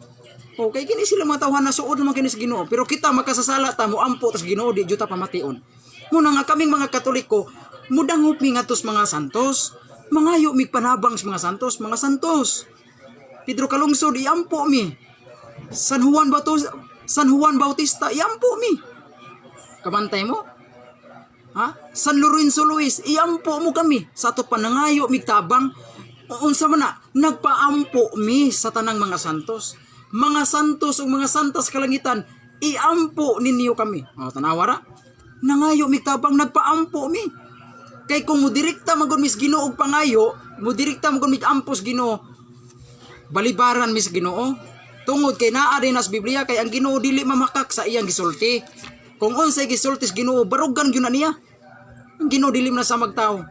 Okay, kini sila mga tawhan na suod naman kini sa Ginoo. Pero kita makasasala ta, mo ampo ta sa Ginoo, di jud ta pamation. Mao na nga kaming mga Katoliko, mudangop mi ngadto sa mga santos. Mangayo mig panabang sa mga santos, mga santos. Pedro Calungsod, iampo mi. San Juan Bautista, iampo mi. Kabantay mo? Ha? San Lorenzo Luis, iampo mo kami sa ato panangayo migtabang. Unsa man na, nagpaampo mi sa tanang mga santos. Mga santos ug mga santas kalangitan, iampo ninyo kami. O, tanawa ra. Nangayo migtabang, nagpaampo mi. Kay kung mudirekta magud mis Ginoo og pangayo, mudirekta magud mig ampos Ginoo, balibaran mis Ginoo. Tungod kay naa din sa Biblia kay ang Ginoo dili mamakak sa iyang gisulti. Kung unsay gisulti sa Ginoo, barugan gyud na niya. Ang Ginoo dili man na sa magtao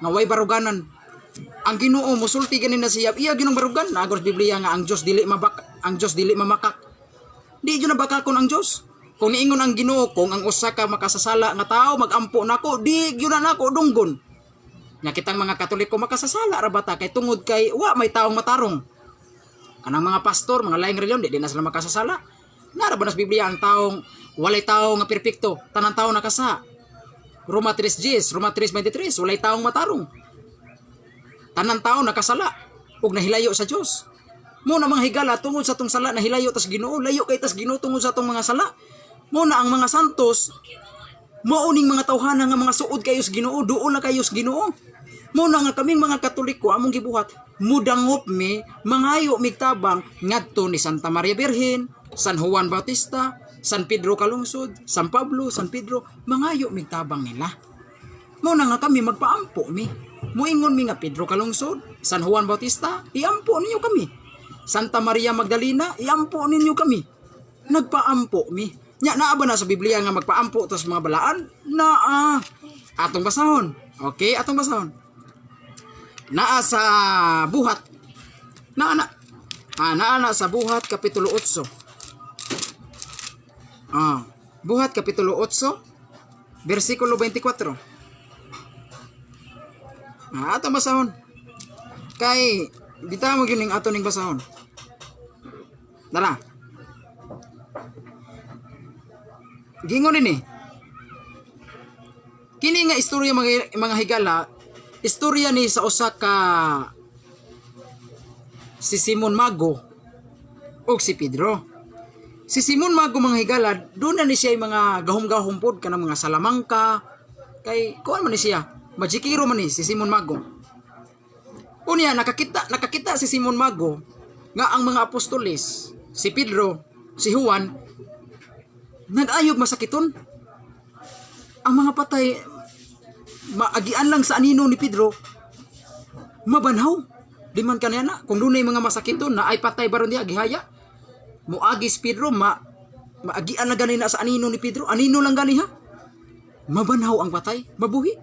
nga way baruganan. Ang Ginoo musulti ganin na siya, iya ginong barugan. Naa sa Biblia nga ang Dios dili mamakak. Di gyud na bakakon ang Dios. Kung niingon ang Ginoo, kung ang usa ka makasasala nga tao magampo nako, di gyud na nako dunggon. Nya kitang mga Katoliko, makasasala ra bata kay tungod kay wa may taong matarong. Kanang mga pastor, mga laing reliyon, di na sila makasasala. Nara ba nas Biblia ang taong walay tao nga perpekto, tanang tao nakasa. Roma 3:10, Roma 3:23, walay taong matarong. Tanan tao nakasala ug nahilayo sa Dios. Mo na, mga higala, tungod sa atong sala nahilayo tas Ginoo, layo kay tas Ginoo tungod sa atong mga sala. Mo na ang mga santos mao ning mga tawhana nga mga suod kayo sa Ginoo, duol na kayo sa Ginoo. Mo na nga kaming mga Katoliko, among gibuhat, mudangop mi, mangayo migtabang ngadto ni Santa Maria Birhen, San Juan Bautista, San Pedro Calungsod, San Pablo, San Pedro, mangayo migtabang nila. Mo na nga kami magpaampo mi. Muingon mi nga, "Pedro Calungsod, San Juan Bautista, iampo ninyo kami. Santa Maria Magdalena, iampo ninyo kami." Nagpaampo mi. Nya naa ba na sa Biblia nga magpaampo tas mga balaan? Naa. Atong basahon. Okay, atong basahon. Naa sa Buhat. Naa na. Naa na sa Buhat kapitulo 8. Buhat kapitulo 8 bersikulo 24. Atong basahon. Kay bitaw mo gyud ning ato ning basahon. Dara. Gingon nini. Kini nga istorya, mga higala, istorya ni sa usa ka si Simon Mago ug si Pedro. Si Simon Mago, mga higala, doon na ni siya yung mga gahom-gahom pod kanang mga salamangka kay kuan man ni siya, majikiro man ni si Simon Mago. Unya nakakita si Simon Mago nga ang mga apostoles, si Pedro, si Juan, nag-ayog masakiton. Ang mga patay, maagian lang sa anino ni Pedro, mabanhaw. Di man kaniya na, kung dunay mga masakiton na ay patay baron diha gihaya. Muagi si Pedro, maagian na gani na sa anino ni Pedro, anino lang gani ha. Mabanhaw ang patay, mabuhi.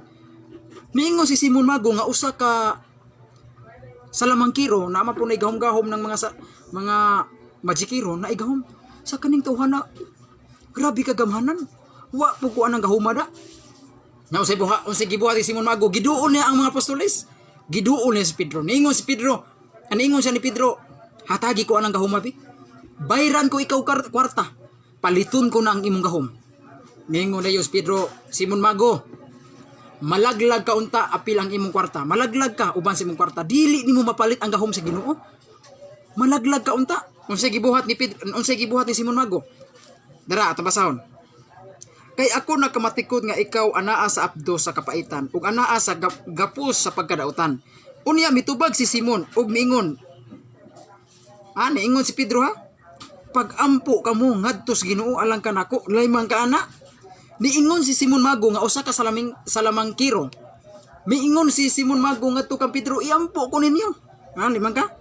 Niingon si Simon Mago nga usa ka salamangkiro na ama po na gahom-gahom ng mga sa, mga majikiro na igahom sa kaning tawhana, grabe ka gamhanan, wa po ko anang gahuma da. Nya unsay buha, unsay gibuhat ni Simon Mago? Giduol niya ang mga apostoles, giduol niya si Pedro. Niingon si Pedro, aniingon siya ni Pedro, "Hatagi ko anang gahuma bi, bayran ko ikaw kwarta, paliton ko na ang imong gahom." Niingon na si Pedro, "Simon Mago, malaglag ka unta apil ang imong kwarta. Malaglag ka uban sa imong kwarta. Dili nimo mapalit ang gahom sa Ginoo. Malaglag ka unta." Unsay gibuhat ni Pedro, unsay gibuhat ni Simon Mago? Dara, atong basahon. "Kay ako nakamatikod nga ikaw anaa sa apdo sa kapaitan ug anaa sa gapos sa pagkadautan." Unya mitubag si Simon ug miingon. Niingon si Pedro ha. "Pagampo kamo ngadto sa Ginoo alang kanako." Layman ka ana. Niingon si Simon Mago nga usa ka salamangkiro. Miingon si Simon Mago ngadto kang Pedro, "Iampo ko ninyo." Liman ka?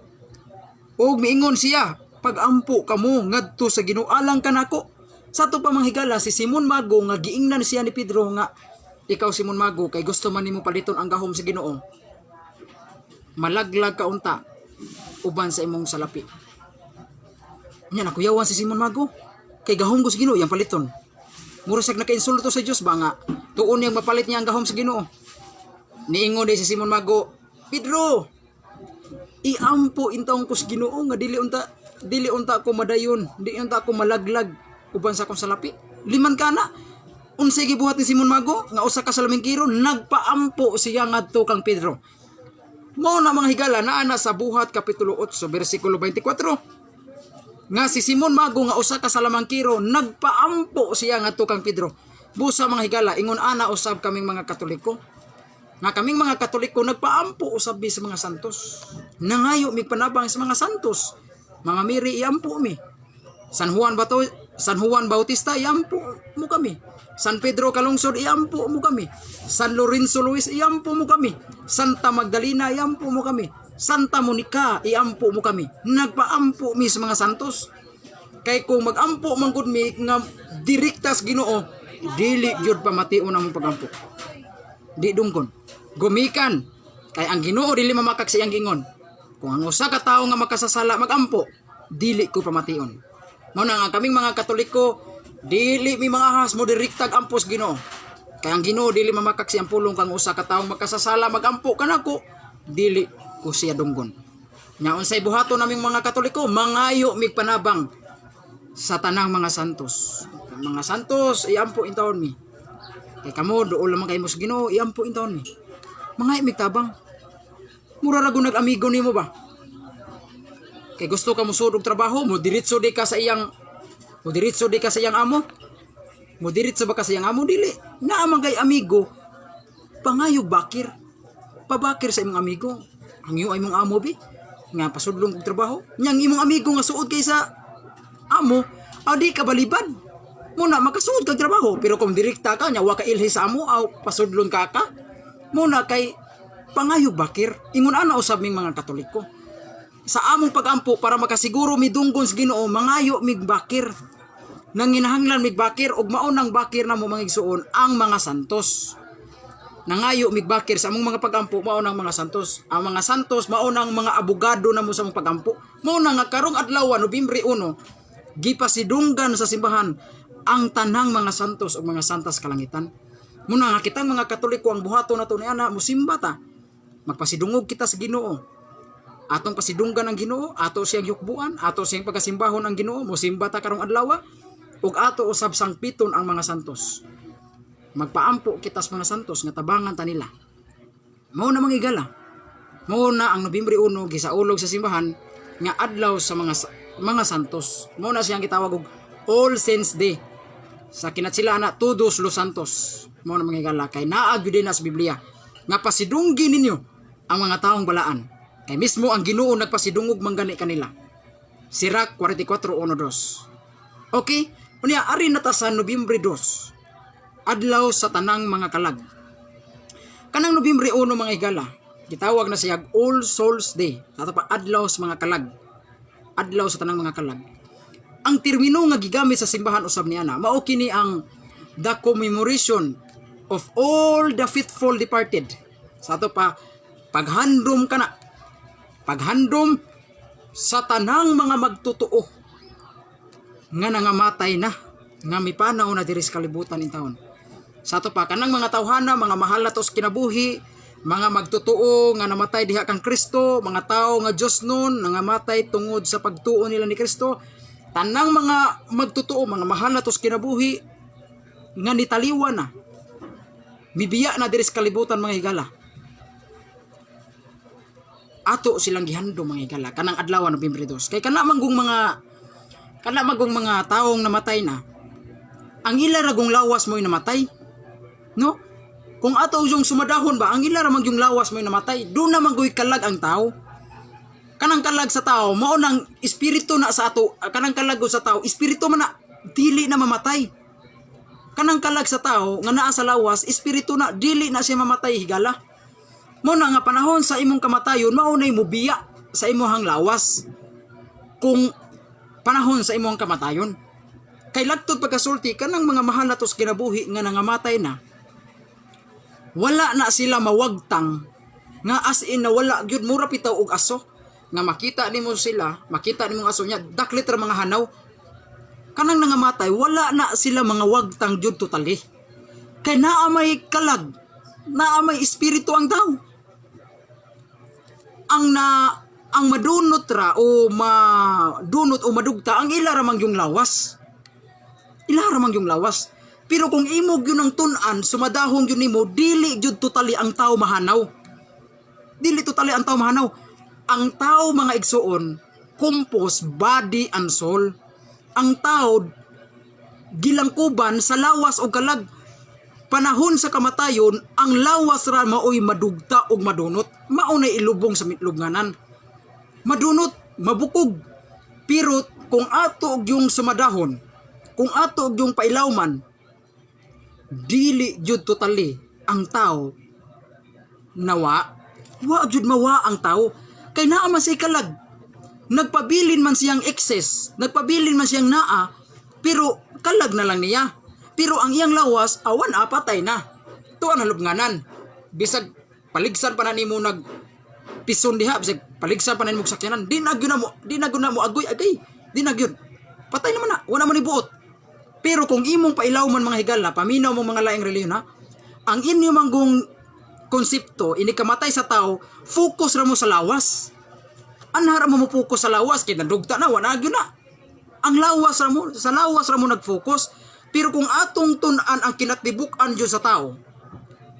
Og miingon siya, "Pagampo kamo ngadto sa Ginoo alang kanako." Sa ato pa, mga higala, si Simon Mago nga giingnan siya ni Pedro nga ikaw, Simon Mago, kay gusto man nimo paliton ang gahom sa Ginoo. Malaglag ka unta uban sa imong salapi. Nya nakuyawan si Simon Mago. Kay gahom ko sa Ginoo yang paliton. Mura siya nakainsulto sa Dios ba nga tuon niyang mapalit niya ang gahom sa Ginoo. Niingon di si Simon Mago, "Pedro, iampo intawon ko sa Ginoo nga dili unta ko madayon, dili unta ko malaglag uban sa akong salapi." Liman ka na. Unsay gibuhat ni Simon Mago nga usa ka salamingkiro? Nagpaampo siya ngadto kang Pedro. Mao na, mga higala, naa na sa Buhat kapitulo 8 bersikulo 24 nga si Simon Mago nga usa ka salamangkiro, nagpaampo siya ngadto kang Pedro. Busa, mga higala, ingon ana usab kaming mga Katoliko. Nga kaming mga Katoliko, nagpaampo usab mi sa mga santos. Nangayo mig panabang sa mga santos. Mama Mary, iampo mi. San Juan Bato, San Juan Bautista, iampo mo kami. San Pedro Calungsod, iampo mo kami. San Lorenzo Luis, iampo mo kami. Santa Magdalena, iampo mo kami. Santa Monica, iampo mo kami. Nagpaampo mi sa mga santos. Kay kung magampo man gud mi nga direkta sa Ginoo, dili gyud pamation ang pagampo. Di dunggon. Gumikan kay ang Ginoo dili mamakak sa iyang gingon. Kung ang usa ka tawo nga makasasala magampo, dili ko pamation. Mao na nga kaming mga Katoliko, dili mi mga ahas mo direktag ampo sa Ginoo. Kay ang Ginoo dili mamakak sa iyang pulong, kang usa ka tawo makasasala magampo kanako, dili ko siya dunggon. Nya unsay buhaton naming mga Katoliko? Mangayo mig panabang sa tanang mga santos. Ang mga santos, iampo intawon mi. Kay kamo duol lamang kay mo sa Ginoo, iampo intawon mi. Mangayo mig tabang. Mura ra gud nag-amigo nimo ba? Kay gusto ka mosuod og trabaho, mo diretso di ka sa iyang amo. Mo diretso ba ka sa iyang amo? Dili. Naa man kay amigo, pangayo bakir. Pabakir sa imong amigo. Hangyo ay imong amo bi nga pasudlong og trabaho. Nyang imong amigo nga suod kay sa amo, adi ka balibad. Muna makasuod kag trabaho, pero kung direkta ka nya wa ka ilhi sa amo aw pasudlon ka ka. Muna kay pangayo bakir. Ingon ana usab ming mga Katoliko. Sa among pagampo, para makasiguro midunggon sa Ginoo, mangayo mig bakir. Nanginahanglan mig bakir ug mao nang bakir namo, mga igsuon, ang mga santos. Nangayo mig bakir sa among mga pagampo, mao nang mga santos. Ang mga santos mao nang mga abogado namo sa among pagampo. Mao na nga karong adlaw, Nobyembre 1, gipasidunggan sa simbahan ang tanang mga santos ug mga santas kalangitan. Muna nga kitang mga Katoliko, ang buhaton nato ni ana, musimba ta. Magpasidungog kita sa Ginoo. Atong pasidunggan ang Ginoo, ato siyang yukbuan, ato siyang pagkasimbahon ang Ginoo, musimba ta karong adlaw ug ato usab sangpiton ang mga santos. Magpaampo kita sa mga santos nga tabangan ta nila. Mao na, mga higala. Mao na ang Nobyembre 1 gisaulog sa simbahan nga adlaw sa mga santos. Mao na siyang gitawag og All Saints Day. Sa kinatsila na Todos los Santos. Mao na, mga higala, kay naa gyud na sa Biblia nga pasidunggi ninyo ang mga taong balaan. Kay mismo ang Ginoo nagpasidungog man gani kanila. Sirach 44:1-2. Okay? Unya ari na ta sa Nobyembre 2. Adlaw sa tanang mga kalag. Kanang Nobyembre 1, mga higala, gitawag na siya All Souls Day. Ato pa adlaw sa mga kalag. Adlaw sa tanang mga kalag. Ang termino nga gigamit sa simbahan usab ni ana, mao kini ang the commemoration of all the faithful departed. Sa ato pa paghandom kana. Paghandom sa tanang mga magtotoo nga nangamatay na, nga mipanaw na diri sa kalibutan intawon. Sa ato pa kanang mga tawhana, mga mahal na to sa kinabuhi, mga magtotoo nga namatay diha kang Kristo, mga tao nga Dios nun nangamatay tungod sa pagtuo nila ni Kristo, tanang mga magtotoo, mga mahal na to sa kinabuhi nga nitaliwa na. Mibiya na diri sa kalibutan, mga higala. Ato silang gihandom, mga higala, kanang adlaw Nobyembre 2. Kay kana magong mga taong namatay na, ang ila ragong lawas mo'y namatay. No? Kung ato yung sumadahon ba, ang ila ra man yung lawas mo'y namatay. Doon na man kalag ang tao. Kanang kalag sa tao, mao nang espiritu na sa ato, kanang kalag sa tao, espiritu man na, dili na mamatay. Kanang kalag sa tao nga naa sa lawas, espiritu na, dili na siya mamatay, higala. Mao na nga panahon sa imong kamatayon, mao nay mubiya sa imong lawas. Kung panahon sa imong kamatayon. Kay lagtod pagkasulti, kanang mga mahal na sa kinabuhi nga nangamatay na, wala na sila mawagtang nga as in na wala gyud, mura pitaw og aso nga makita nimo sila, makita nimo ang aso niya, daklit ra mga hanaw. Kanang nangamatay, wala na sila mga wagtang gyud totally. Kay naa may kalag, naa may espiritu ang tao. Ang madunot ra o madunot o madugta ang ila ra man yung lawas. Ila ra man yung lawas. Pero kung imo gyud ang tun-an, sumadahong gyud nimo, dili gyud totally ang tao mahanaw. Dili totally ang tao mahanaw. Ang tao, mga igsuon, compose body and soul. Ang tao gilangkuban sa lawas o kalag. Panahon sa kamatayon, ang lawas ra maoy madugta ug madunot, mao nay ilubong sa lubnganan. Madunot, mabukog. Pero kung ato og yung sumadahon, kung ato og yung pailawman, dili jud totally ang tao nawa, wa jud mawa ang tao kay naa man say kalag. Nagpabilin man siyang excess, nagpabilin man siyang naa, pero kalag na lang niya. Pero ang iyang lawas awan, apatay na. Tuan halubnganan. Bisag paligsan pa na nimo nag pison diha, bisag paligsan pa na nimo sakyanan, di na gyud na mo, di na gyud na mo agoy agay, di na gyud. Patay naman na, wala man ibuot. Pero kung imong pailaw man, mga higala, paminaw mo mga laing relihiyon ha, ang inyo manggong konsepto, ini kamatay sa tao, focus ra mo sa lawas. Anhara mo mo focus sa lawas, kay nadugta na, wala gyud na. Ang lawas ra mo, sa lawas ra mo nag-focus. Pero kung atong tun-an ang kinatibuk-an jud sa tao,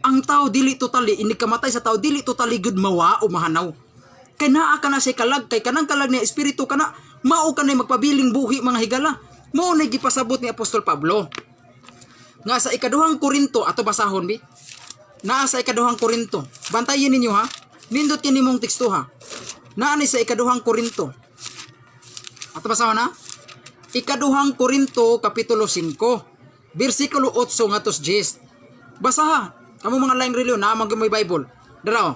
ang tao dili totally, ini kamatay sa tao, dili totally gud mawa o mahanaw. Kay naa ka na say kalag, kay kanang kalag ni espiritu kana, mao ka na magpabiling buhi, mga higala. Mao na gipasabot ni Apostol Pablo. Nga sa Ikaduhang Korinto, ato basahon bi. Naa sa Ikaduhang Korinto. Bantayin ninyo ha. Nindot kini mong teksto ha. Naa ni sa Ikaduhang Korinto. Ato basahon ha. Ikaduhang Korinto kapitulo 5, bersikulo 8 ngadto 10. Basaha. Kamo mga laing relihiyon, naa man gyud may Bible. Dara oh.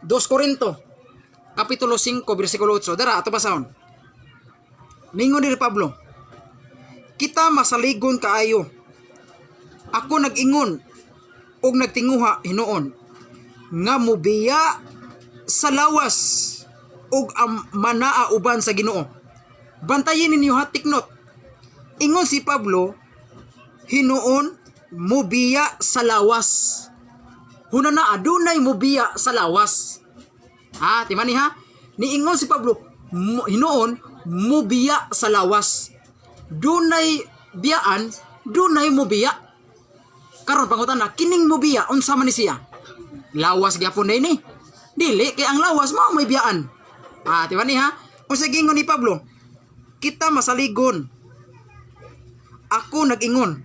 2 Korinto kapitulo 5 bersikulo 8. Dara ato basahon. Ningon ni Pablo, "Kita masaligon kaayo. Ako nag-ingon og nagtinguha hinuon nga mubiya sa lawas ug ang manaa uban sa Ginoo." Bantayin ninyo ha, take note. Ingon si Pablo, hinuon mubiya sa lawas. Huna na adunay mubiya sa lawas. Ha, timani ha? Niingon si Pablo, hinuon mubiya sa lawas. Dunay biyaan, dunay mubiya. Karon pangutana, kining mubiya unsa man ni siya? Lawas gyapon day ni. Dili kay ang lawas mao may biyaan. Ah, di ba ni ha? Unsa giingon ni Pablo? "Kita masaligon. Ako nag-ingon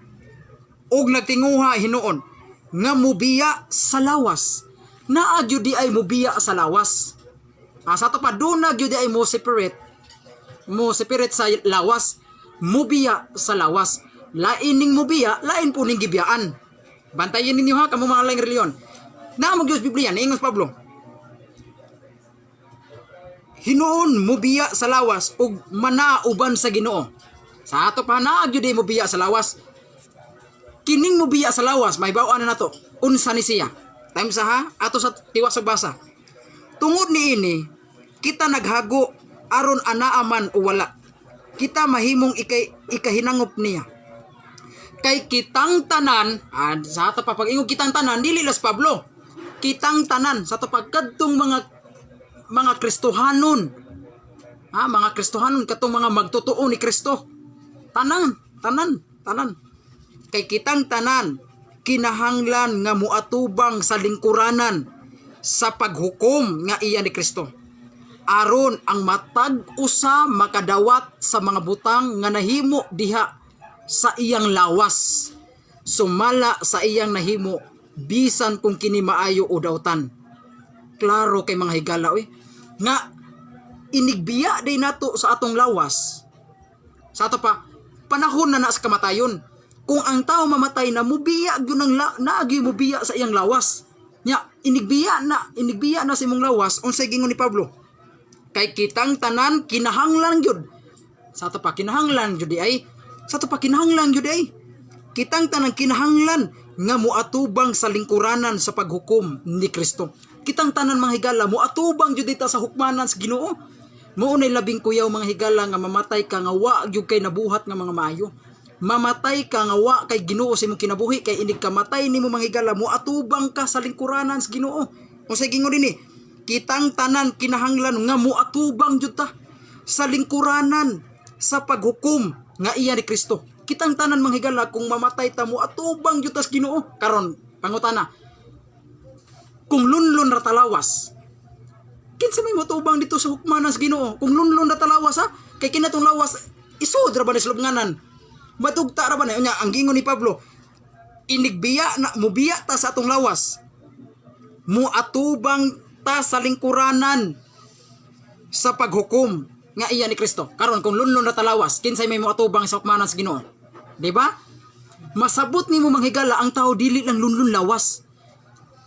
og nagtinguha hinuon nga mubiya sa lawas." Naa gyud di ay mubiya sa lawas. Ah, sa ato pa duna gyud di ay mo separate sa lawas, mubiya sa lawas. Lain ning mubiya, lain po ning gibiyaan. Bantayan ninyo ha, kamo mga laing relihiyon. Naa mo gyud sa Biblia, niingon si Pablo, "Hinuon mubiya sa lawas ug manauban sa Ginoo." Sa ato pa naa gyud ay mubiya sa lawas. Kining mubiya sa lawas, may na nato. Unsa ni siya? Time sa ha, ato sa tiwas sa basa. "Tungod niini, kita naghago aron anaa man o wala, kita mahimong ikay ikahinangop niya. Kay kitang tanan," ah, sa ato pa pag ingon kitang tanan, dili las Pablo. Kitang tanan sa ato pagkadtong mga Kristohanon. Ha, mga Kristohanon katong mga magtotoo ni Kristo. Tanan, tanan, tanan. "Kay kitang tanan kinahanglan nga muatubang sa lingkuranan sa paghukom nga iya ni Kristo, aron ang matag usa makadawat sa mga butang nga nahimo diha sa iyang lawas sumala sa iyang nahimo, bisan kung kini maayo o dautan." Klaro kay, mga higala, oy, nga inigbiya day nato sa atong lawas. Sa ato pa panahon na na sa kamatayon, kung ang tao mamatay na, mubiya gyud ang la, naa gyud mubiya sa iyang lawas nya. Inigbiya na sa imong lawas. Unsay gingon ni Pablo? "Kay kitang tanan kinahanglan gyud," sa ato pa kinahanglan gyud di ay, sa ato pa kinahanglan gyud di ay, "kitang tanan kinahanglan nga moatubang sa lingkuranan sa paghukom ni Kristo." Kitang tanan, mga higala, moatubang gyud ta sa hukmanan sa Ginoo. Mao nay labing kuyaw, mga higala, nga mamatay ka nga wa gyud kay nabuhat nga mga maayo. Mamatay ka nga wa kay Ginoo sa imong kinabuhi, kay inig kamatay nimo, mga higala, moatubang ka sa lingkuranan sa Ginoo. Unsay gingon dinhi? "Kitang tanan kinahanglan nga moatubang jud ta sa lingkuranan sa paghukom nga iya ni Kristo." Kitang tanan, mga higala, kung mamatay ta, moatubang jud ta sa Ginoo. Karon pangutana, kung lunlun ra talawas, kinsa may motubang dito sa hukmanan sa Ginoo? Kung lunlun ra talawas ha, kay kinatong lawas isod ra ba ni sa lubnganan? Madugta ra ba na? Unya ang gingon ni Pablo, Inigbiya na, mubiya ta sa atong lawas, muatubang ta sa lingkuranan sa paghukom nga iya ni Kristo. Karon, kung lunlun na ta lawas, kinsay may moatubang sa hukmanan sa Ginoo? Di ba? Masabot nimo, mga higala, ang tao dili lang lunlun lawas.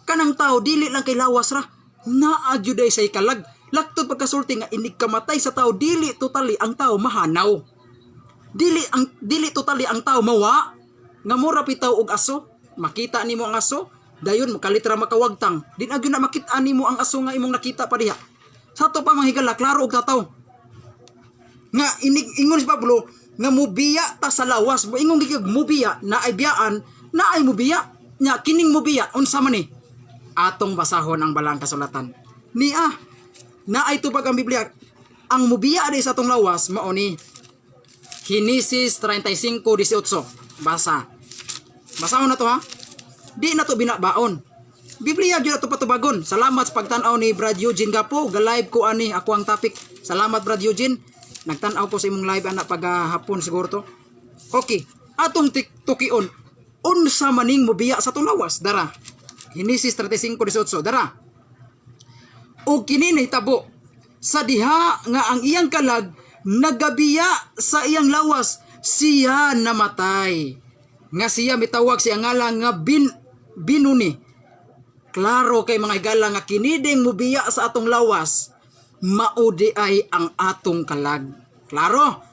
Kanang tao dili lang kay lawas ra. Naa gyud ay say kalag. Laktod pagkasulti nga inig kamatay sa tao, dili totally ang tao mahanaw. Dili totally ang tao mawa nga mura bitaw og aso. Makita nimo ang aso, dayon makalit ra makawagtang. Di na gyud na makita nimo ang aso nga imong nakita pa diha. Sa ato pa, mga higala, klaro og tataw nga inig ingon si Pablo nga mubiya ta sa lawas. Ingon gikag mubiya na ay biyaan na ay mubiya nya. Kining mubiya, unsa man ni? Atong basahon ang balang kasulatan niya na ay tubag ang Biblia. Ang mubiya di sa atong lawas mao ni Henesis 35:18. Basa, basahon na to ha, di na to binabaon. Biblia gyud ato patubagon. Salamat sa pagtan-aw ni Brad Eugene Gapo. Ga-live ko ani ako ang topic. Salamat, Brad Eugene. Nagtan-aw ko sa imong live ana paghapon siguro to. Okay, atong tukion. Unsa maning mubiya sa atong lawas? Dara. Henesis 35:18. Dara. O kini nahitabo sa diha nga ang iyang kalag nagabiya sa iyang lawas, siya namatay. Nga siya mitawag siya ngalan nga Binuni. Klaro kay, mga higala, nga kinideng mubiya sa atong lawas, mao diay ang atong kalag. Klaro?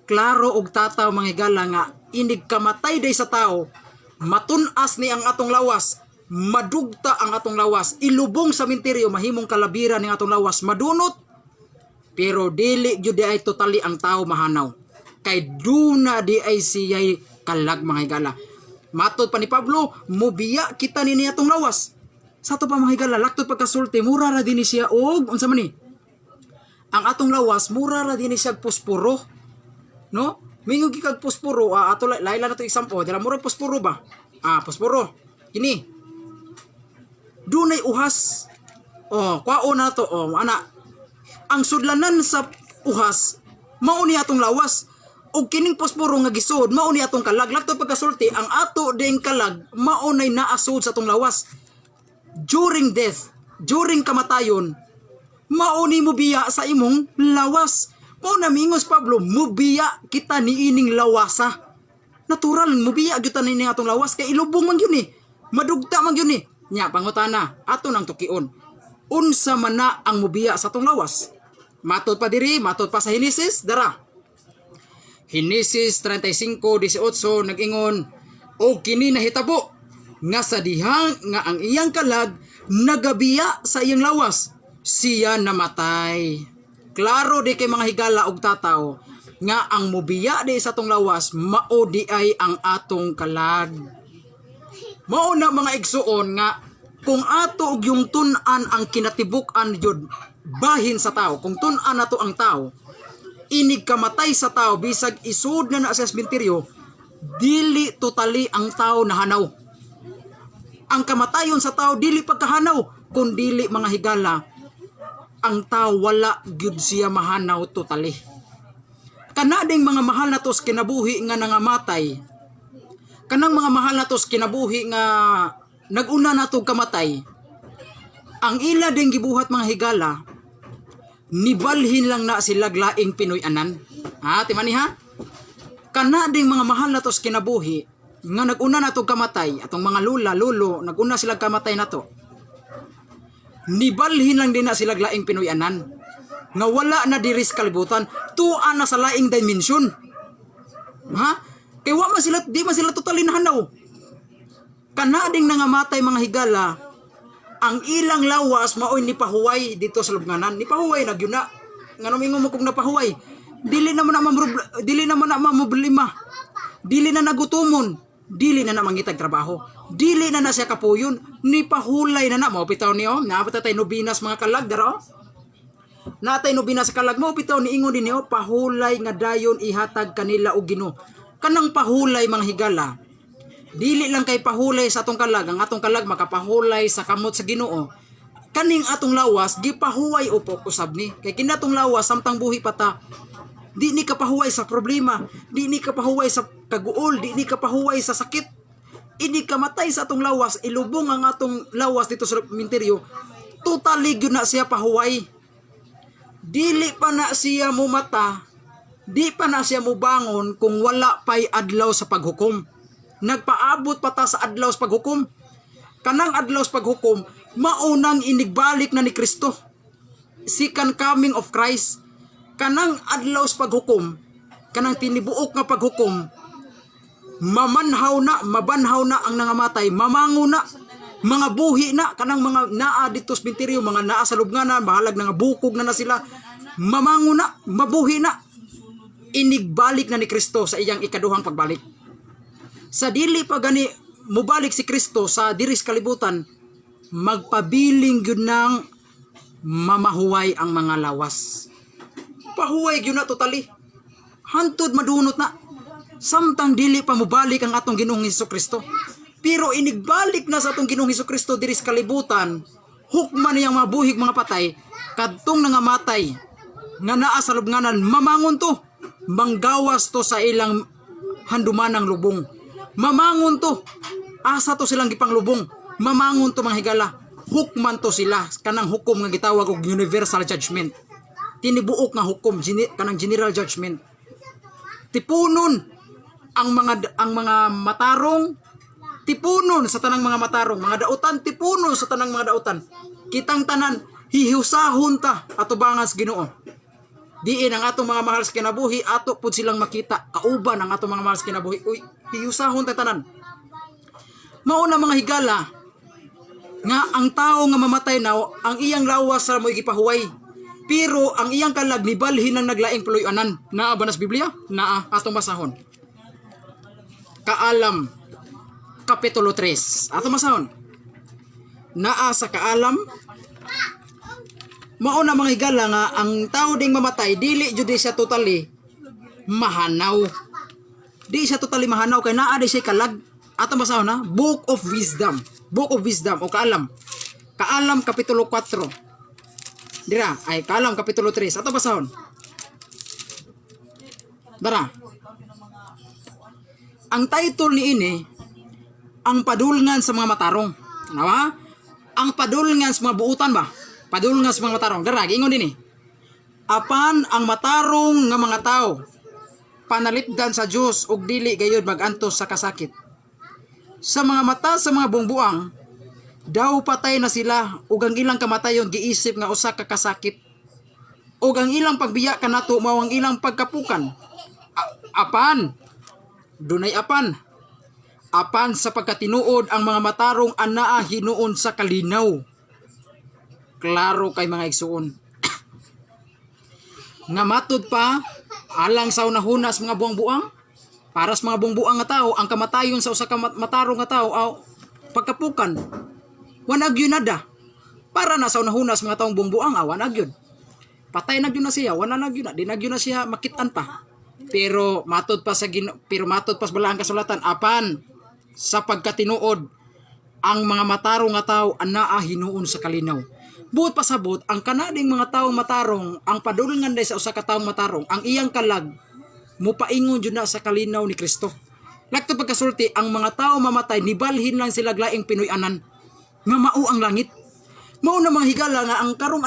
Klaro og tataw, mga higala, nga inig kamatay day sa tao, matun-as ni ang atong lawas, madugta ang atong lawas, ilubong sa minteryo, mahimong kalabira ning atong lawas, madunot, pero dili gyud di ay totally ang tao mahanaw. Kay duna di ay siya'y kalag, mga higala. Matod pa ni Pablo, mubiya kita nini atong lawas. Sa ato pa, mga higala, laktod pagkasulti, mura ra din ni siya og unsa man ni? Ang atong lawas, mura ra din ni siya og posporo. No? Mingon gikag posporo, ato laila na to example, dira mura posporo ba? Ah, posporo. Kini. Dunay uhas. Oh, kwao na to, oh, ana. Ang sudlanan sa uhas, mao ni atong lawas. Og kining posporo nga gisud, mao ni atong kalag. Laktod pagkasulti, ang ato ding kalag, mao nay naasud sa atong lawas. During death, during kamatayon, mao ni mubiya sa imong lawas. Mao na mingos Pablo, mubiya kita niining lawasa. Natural, mubiya gyud ta niining atong lawas kay ilubong man gyud ni. Madugta man gyud ni. Nya pangutana, ato nang tukion. Unsa man na ang mubiya sa atong lawas? Matod pa diri, matod pa sa Henesis, dara. Henesis 35:18 nag-ingon, "O kini nahitabo nga sa dihang nga ang iyang kalag nagabiya sa iyang lawas, siya namatay." Klaro di kay, mga higala og tataw, nga ang mubiya di sa atong lawas mao di ay ang atong kalag. Mao na, mga igsuon, nga kung ato og yung tun-an ang kinatibuk-an jud bahin sa tao, kung tun-an nato ang tao, inig kamatay sa tao, bisag isud na na sa sementeryo, dili totally ang tao nahanaw. Ang kamatayon sa tao dili pagkahanaw, kun dili, mga higala, ang tao wala gyud siya mahanaw totally. Kana ding mga mahal nato sa kinabuhi nga nangamatay, kanang mga mahal nato sa kinabuhi nga naguna nato kamatay, ang ila ding gibuhat, mga higala, nibalhin lang na sila laing Pinoy-anan. Ha, timani ha? Kana ding mga mahal nato sa kinabuhi nga naguna nato kamatay, atong mga lula, lolo, naguna sila kamatay nato. Nibalhin lang din na sila laing Pinoy-anan. Nga wala na diri sa kalibutan, tuwa na sa laing dimension. Ha? Kay wa man sila, di man sila totally nahanaw. Kana ding nangamatay, mga higala, ang ilang lawas maoy nipahuway dito sa lubnganan. Nipahuway na gyud na. Ngano mingon mo kung napahuway? Dili naman na mamroblema. Dili na nagutomon. Dili na na mangitag trabaho. Dili na na siya kapuyon. Nipahulay na na. Mao bitaw niyo. Naa pa tay nobenas, mga kalag dara oh. Natay nobina sa kalag, mao bitaw ni ingon din niyo, "Pahulay nga dayon ihatag kanila og Ginoo." Kanang pahulay, mga higala, dili lang kay pahulay sa atong kalag, ang atong kalag makapahulay sa kamot sa Ginoo. Kaning atong lawas gipahuway upo usab ni. Kay kinatong lawas samtang buhi pa ta, di ni kapahuway sa problema, di ni kapahuway sa kaguol, di ni kapahuway sa sakit. Ini kamatay sa atong lawas, ilubong ang atong lawas dito sa minteryo, totally gyud na siya pahuway. Dili pa na siya mumata, di pa na siya mubangon kung wala pa'y adlaw sa paghukom. Nagpaabot pa ta sa adlaw sa paghukom. Kanang adlaw sa paghukom, maunang inigbalik na ni Kristo. Second coming of Christ. Kanang adlaw sa paghukom, kanang tinibuok nga paghukom, mamanhaw na, mabanhaw na ang nangamatay, mamango na, mga buhi na, kanang mga naa dito sa minteryo, mga naa sa lubnganan, bahalag nga bukog na na sila, mamango na, mabuhi na, inigbalik na ni Kristo sa iyang ikaduhang pagbalik. Sa dili pa gani mubalik si Kristo sa diris kalibutan, magpabiling gyud nang mamahuway ang mga lawas. Pahuway gyud na totally. Hantod madunot na. Samtang dili pa mubalik ang atong Ginoong Hesus Kristo. Pero inigbalik na sa atong Ginoong Hesus Kristo diri sa kalibutan, hukman niyang mabuhig mga patay, kadtong nangamatay nga naa sa lubnganan, mamangon to, manggawas to sa ilang handumanang lubong. Mamangon to, asa to silang gipanglubong, mamangon to, mga higala, hukman to sila, kanang hukom nga gitawag og universal judgment. Tinibuok nga hukom, kanang general judgment. Tipunon ang mga matarong, tipunon sa tanang mga matarong, mga dautan tipunon sa tanang mga dautan. Kitang tanan hihusahon ta atubangan sa Ginoo. Diin ang atong mga mahal sa kinabuhi, ato pud silang makita, kauban ang atong mga mahal sa kinabuhi. Uy, hihusahon ta tanan. Mao na, mga higala, nga ang tao nga mamatay na, ang iyang lawas sa mo gipahuway. Pero ang iyang kalag nibalhin ng naglaing puloy-anan. Naa ba nas Biblia? Naa, atong basahon. Kaalam Kapitulo 3. Atong basahon. Naa sa Kaalam. Mao na, mga higala, nga ang tao ding mamatay, dili jud siya totally mahanaw. Di siya totally mahanaw kay naa di siya kalag. Atong basahon na Book of Wisdom. Book of Wisdom o Kaalam. Kaalam Kapitulo 4. Dira ay Kaalam Kapitulo 3. Atong basahon. Dara. Ang title ni ini, "Ang Padulngan sa Mga Matarong." Ano ba? Ang padulngan sa mga buutan ba? Padulngan sa mga matarong. Dara, giingon dinhi. Apan ang matarong nga mga tao panalipdan sa Dios ug dili gayud magantos sa kasakit. Sa mga mata sa mga bungbuang, daw patay na sila ug ang ilang kamatayon giisip nga usa ka kasakit. Ug ang ilang pagbiya kanato mao ang ilang pagkapukan. Apan dunay apan. Apan sa pagkatinuod, ang mga matarong anaa hinuon sa kalinaw. Klaro kay, mga igsuon, nga matud pa alang sa unahuna sa mga buang-buang, para sa mga buang-buang nga tao, ang kamatayon sa usa ka matarong nga tao aw pagkapukan. Wanag yun nada. Para na sa unahuna sa mga taong buang-buang, ah, wanag yun. Patay na gyud na siya, wala na gyud na, di na gyud na siya makitan pa. Pero matod pa sa balaang kasulatan, apan sa pagkatinuod, ang mga matarong nga tao anaa hinuon sa kalinaw. Buot pasabot, ang kanading mga taong matarong, ang padulngan day sa usa ka taong matarong, ang iyang kalag mupaingon jud na sa kalinaw ni Kristo. Lakto pagkasulti, ang mga tao mamatay, nibalhin lang sila laing Pinoy-anan nga mao ang langit. Mao na, mga higala, nga ang karong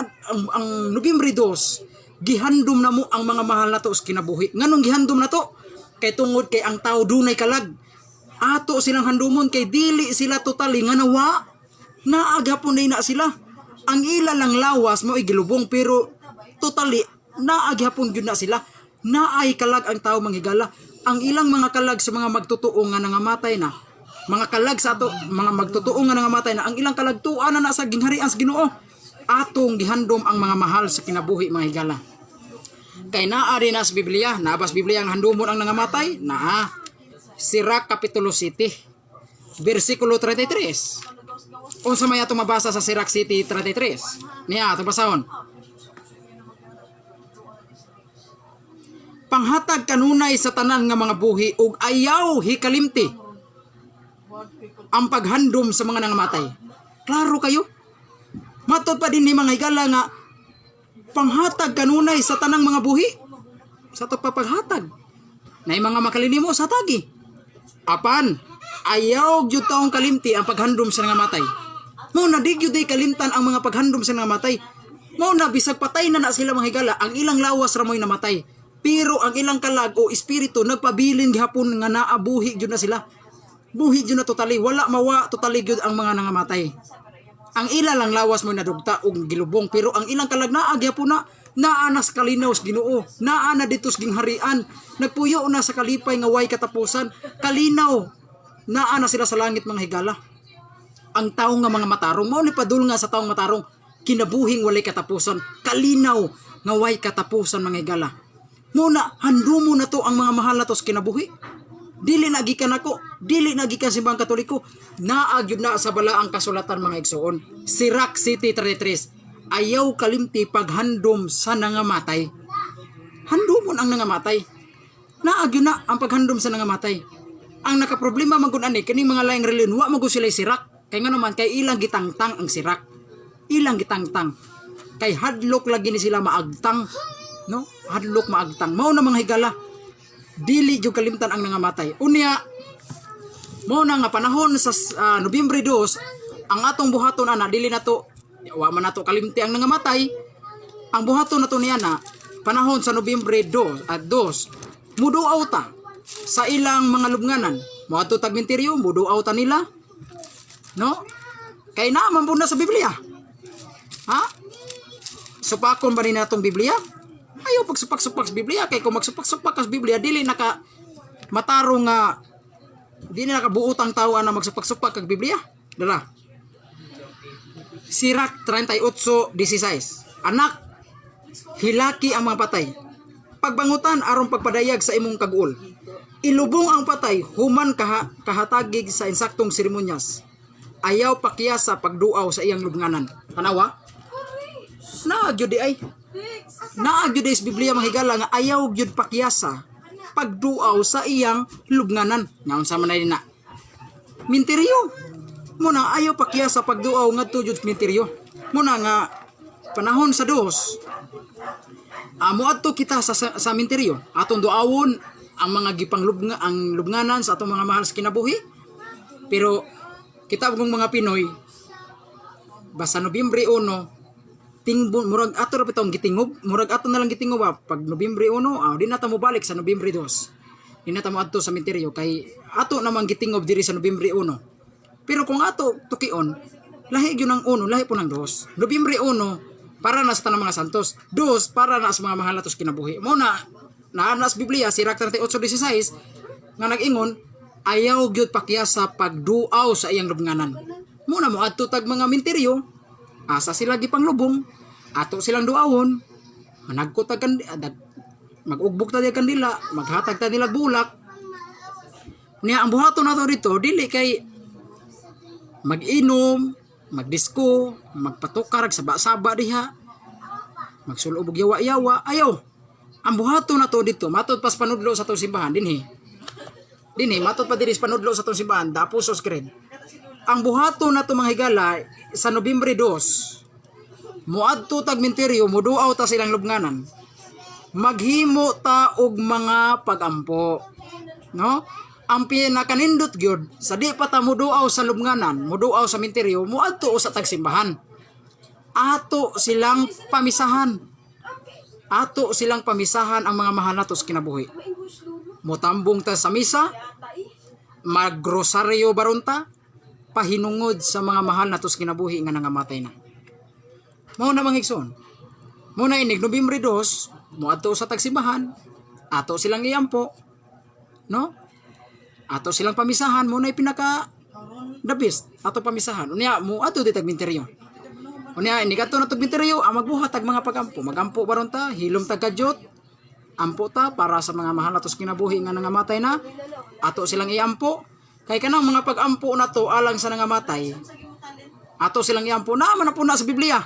ang Nobyembre 2, gihandom na mo ang mga mahal nato sa kinabuhi. Nganong gihandom na to? Kay tungod kay ang tao dunay kalag. Ato silang handumon kay dili sila totally nga nawa. Naa gihapon na sila. Ang ila lang lawas mo gilubong, pero totally naa gihapon gyud na sila. Naay kalag ang tao, mga higala. Ang ilang mga kalag sa mga magtotoo nga nangamatay na, mga kalag sa ato mga magtotoo nga nangamatay na, ang ilang kalag tuwa na na sa gingharian sa Ginoo. Atong gihandom ang mga mahal sa kinabuhi, mga higala. Kay naa rin na sa Biblia, naa ba sa Biblia ang handumon ang nangamatay? Naa. Sirach Kapitulo Siyete, versikulo 33. Unsa may atong mabasa sa Sirach 7:33? Niya, atong basahon. Panghatag kanunay sa tanan nga mga buhi ug ayaw hikalimti ang paghandom sa mga nangamatay. Klaro kayo. Matod pa din ni, mga higala, nga panghatag kanunay sa tanang mga buhi. Sa to pa paghatag. Nay mga makalinimo sa tagi. Apan, Ayaw gyud taong kalimti ang paghandom sa nangamatay. Mao na di gyud day kalimtan ang mga paghandom sa nangamatay. Mao na bisag patay na na sila, mga higala, ang ilang lawas ra mo'y namatay. Pero ang ilang kalag o espiritu nagpabilin gihapon nga naa, buhi gyud na sila. Buhi gyud na totally, wala mawa totally gyud ang mga nangamatay. Ang ila lang lawas mo nadugta og gilubong, pero ang ilang kalag naa gyapon na, naa na sa kalinaw sa Ginoo, naa na dito sa gingharian, nagpuyo na sa kalipay nga way katapusan, kalinaw, naa na sila sa langit, mga higala. Ang tawo nga mga matarong, mao ni padul nga sa taong matarong kinabuhing walay katapusan, kalinaw nga way katapusan, mga higala. Mao na handumo na to ang mga mahal na to sa kinabuhi. Dili na gikan ako, dili na gikan Simbahang Katoliko, naa gyud na sa balaang kasulatan, mga igsoon. Sirach City 33. Ayaw kalimti paghandom sa nangamatay. Handumon ang nangamatay. Naa gyud na ang paghandom sa nangamatay. Ang nakaproblema man gud ani kining mga laing relihiyon, wa man gud sila Sirach. Kay nga naman kay ilang gitangtang ang Sirach. Ilang gitangtang. Kay hadlok lagi ni sila maagtang, no? Hadlok maagtang. Mao na, mga higala, dili jud kalimtan ang nangamatay. Unya, mao na nga panahon sa Nobyembre 2, ang atong buhaton ana, dili nato, wa man nato kalimti ang nangamatay. Ang buhaton nato niya na panahon sa Nobyembre 2 at 2, muduaw ta sa ilang mga lubnganan. Moadto tag minteryo, muduaw ta nila. No? Kay naa man na sa Biblia. Ha? Supakon ba ni natong Biblia? Ayaw pagsupak-supak sa Biblia, kay kung magsupak-supak ka sa Biblia, dili naka matarong nga, dili na nakabuotang tao na magsupak-supak kag Biblia. Dara. Sirach 38:16. Anak, hilaki ang mga patay. Pagbangutan aron pagpadayag sa imong kag-ul. Ilubong ang patay human kahatagig sa insaktong seremonyas. Ayaw pakyasa pagduaw sa iyang lubnganan. Tanawa? Naa gyud di ay. Naa gyud sa Biblia, mga higala, nga ayaw gyud pakyasa pagduaw sa iyang lubnganan. Nga unsa man na? Minteryo. Muna ayaw pakyasa pagduaw ngadto jud sa minteryo. Muna nga panahon sa dos, moadto kita sa minteryo. Atong duawon ang mga gipanglubnga, ang lubnganan sa atong mga mahal sa kinabuhi. Pero kita kung mga Pinoy, basta Nobyembre 1, tingbon, murag ato ra bitong gitingob, murag ato na lang gitingob ba pag Nobyembre 1, di na ta mo balik sa Nobyembre 2. Di na ta mo adto sa minteryo kay ato namang gitingob diri sa Nobyembre 1. Pero kung ato tukion, lahi gyud ang 1, lahi po ng 2. Nobyembre 1 para na sa tanang mga santos, 2 para na sa mga mahal natos kinabuhi. Mo na naa na sa Biblia, Sirach 38:16, nga nag-ingon ayaw gyud pakyasa pagduaw sa iyang lubnganan. Mo na mo adto tag mga minteryo, asa sila gipanglubong, ato silang duawon, managko tag mag-ugbok ta diya kandila, maghatag ta nila bulak. Niya ang buhaton nato dito, dili kay mag-inom, magdisko, magpatukar, saba-saba diha, magsulob og yawa-yawa, ayaw. Ang buhaton nato dito, matod pas panudlo sa atong simbahan dinhi. Dinhi matod pa diri sa panudlo sa atong simbahan, the Apostles' Creed. Ang buhaton nato, mga higala, sa Nobyembre 2, moadto tag minteryo, moduaw ta silang lubnganan. Maghimo ta og mga pagampo. No? Ang pinakanindot gyud sa di pa ta moduaw sa lubnganan, moduaw sa minteryo, moadto usa tag simbahan. Ato silang pamisahan. Ato silang pamisahan ang mga mahal nato sa kinabuhi. Motambong ta sa misa, magrosaryo baron ta, pahinungod sa mga mahal nato sa kinabuhi nga nangamatay na. Mao na, mga igsoon. Mao na inig Nobyembre 2, moadto sa tagsimbahan, ato silang iampo, no? Ato silang pamisahan, mo na pinaka the best, ato pamisahan. Unya mo adto di tag minteryo. Unya ini kadto na tag minteryo, ang magbuhat tag mga pagampo, magampo baron ta, hilom tag kadyot, ampo ta para sa mga mahal nato sa kinabuhi nga nangamatay na, ato silang iampo. Kay kanang mga pag-ampo na to alang sa nangamatay, ato silang iampo na man na po na sa Biblia.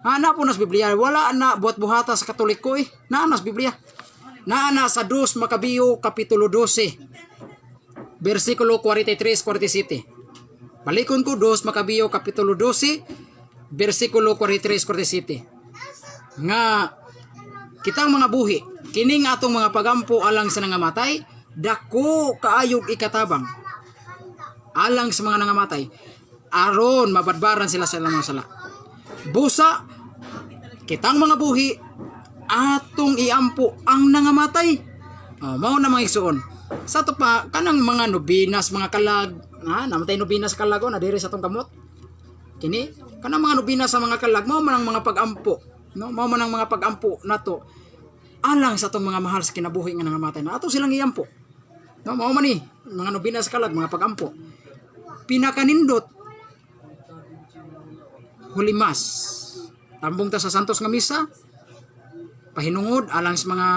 Ha, na po na sa Biblia. Wala na buhat-buhata sa Katoliko eh. Naa na sa Biblia. Naa na sa 2 Makabiyo Kapitulo 12. Versikulo 43, 47. Balikon ko, 2 Makabiyo Kapitulo 12, versikulo 43, 47. Nga kitang mga buhi, kining atong mga pagampo alang sa nangamatay, dako kaayog ikatabang. Alang sa mga nangamatay aron mabadbaran sila sa ilang mga sala. Busa kitang mga buhi, atong iampo ang nangamatay. Oh, mao na, mga igsuon. Sa ato pa kanang mga nobenas, mga kalag, ha, namatay nobenas kalag, oh, na diri sa atong kamot. Kini kanang mga nobenas sa mga kalag, mao man ang mga pagampo, no? Mao man ang mga pagampo nato alang sa atong mga mahal sa kinabuhi nga nangamatay na ato silang iampo. No, mao man ni mga nobenas sa kalag, mga pagampo. Pinakanindot, Holy Mass. Tambong ta sa Santos nga misa, pahinungod alang sa mga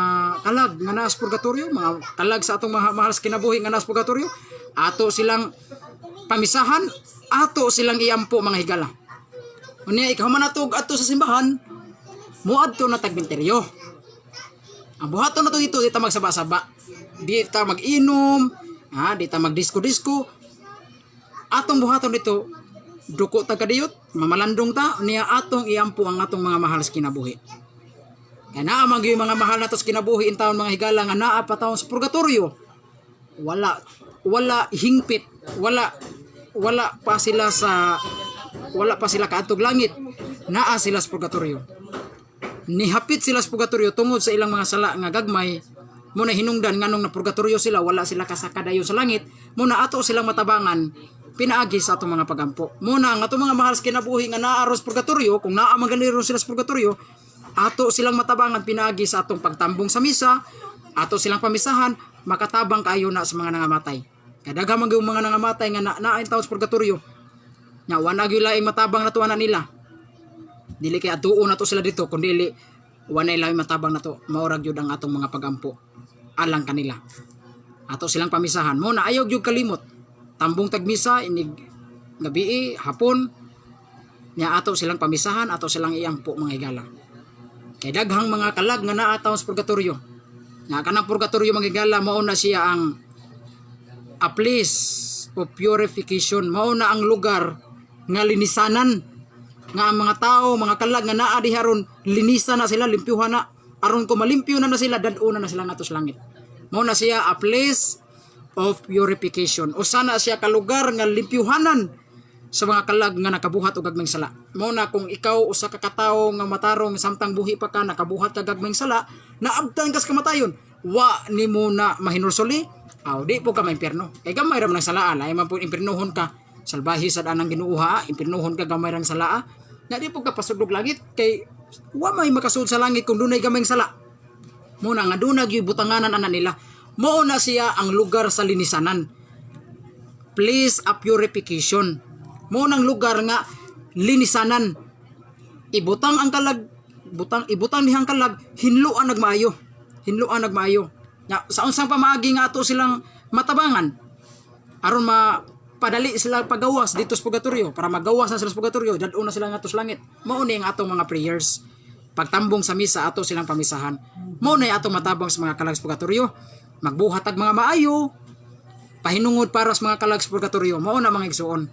kalag nga naa sa purgatorio, mga kalag sa atong mahal sa kinabuhi nga naa sa purgatorio, ato silang pamisahan, ato silang iampo, mga higala. Unya ikaw man ato adto sa simbahan, moadto na tag minteryo. Ang buhaton nato dito, di ta magsaba-saba. Di ta mag-inom, ha, di ta mag-disco-disco. Atong buhaton dito, duko ta kadiyot, mamalandong ta, niya atong iampo ang atong mga mahal sa kinabuhi. Kaya naa man gyud mga mahal nato sa kinabuhi in taon, mga higala, nga naa pa taon sa purgatorio. Wala wala hingpit, wala wala pa sila sa wala pa sila kaadtog langit. Naa sila sa purgatorio. Nihapit sila sa purgatorio tungod sa ilang mga sala nga gagmay mo na hinungdan nganong na purgatorio sila, wala sila kasakadayon sa langit. Mo na ato silang matabangan pinaagi sa atong mga pagampo. Mo na ang atong mga mahal sa kinabuhi nga naa ron sa purgatorio, kung naa man gani ron sila sa purgatorio, ato silang matabangan pinaagi sa atong pagtambong sa misa, ato silang pamisahan, makatabang kaayo na sa mga nangamatay. Kadaghan man gyud mga nangamatay nga na naa taon sa purgatorio. Nya wala gyud laing matabang nato ana nila. Dili kay atuon nato sila dito, kun dili walay laing matabang nato, mao ra gyud ang atong mga pagampo alang kanila. Ato silang pamisahan. Mo na ayaw gyud kalimot. Tambong tag misa inig gabi, hapon, nya ato silang pamisahan, ato silang iampo, mga higala. Kay daghang mga kalag nga naa taon sa purgatorio. Nga kanang purgatorio, mga higala, mao na siya ang a place of purification. Mao na ang lugar nga linisanan nga ang mga tao, mga kalag nga naa diha ron, linisan na sila, limpyuhan na. Aron kung malimpyo na na sila, dad-on na sila ngadto sa langit. Mao na siya a place of purification. Usa na siya ka lugar nga limpyuhanan sa mga kalag nga nakabuhat og gagmayng sala. Mao na kung ikaw usa ka katawo nga matarong samtang buhi pa ka, nakabuhat ka gagmayng sala, naabtan kas kamatayon, wa nimo na mahinulsoli, aw di po ka maimpierno. Kay gamay ra man ang salaa, lahi man po impiernohon ka. Salbahe sad anang Ginoo ha, impiernohon ka, gamay rang salaa. Na di po ka pasudlog langit kay wa may makasud sa langit kung dunay gamayng sala. Mo na nga duna gyud butanganan ana nila. Mao na siya ang lugar sa linisanan. Place of purification. Mao nang lugar nga linisanan. Ibutang ang kalag, butang ibutang dihang kalag, hinluan nagmaayo. Hinluan nagmaayo. Ya, sa unsang pamaagi nga ato silang matabangan aron ma padali sila pagawas dito sa purgatorio, para magawas na sila sa purgatorio, dad-on na sila ngadto sa langit. Mao ni ang atong mga prayers, pagtambong sa misa, ato silang pamisahan. Mao na atong matabang sa mga kalag sa purgatorio, magbuhat og mga maayo pahinungod para sa mga kalag sa purgatorio. Mao na, mga igsuon,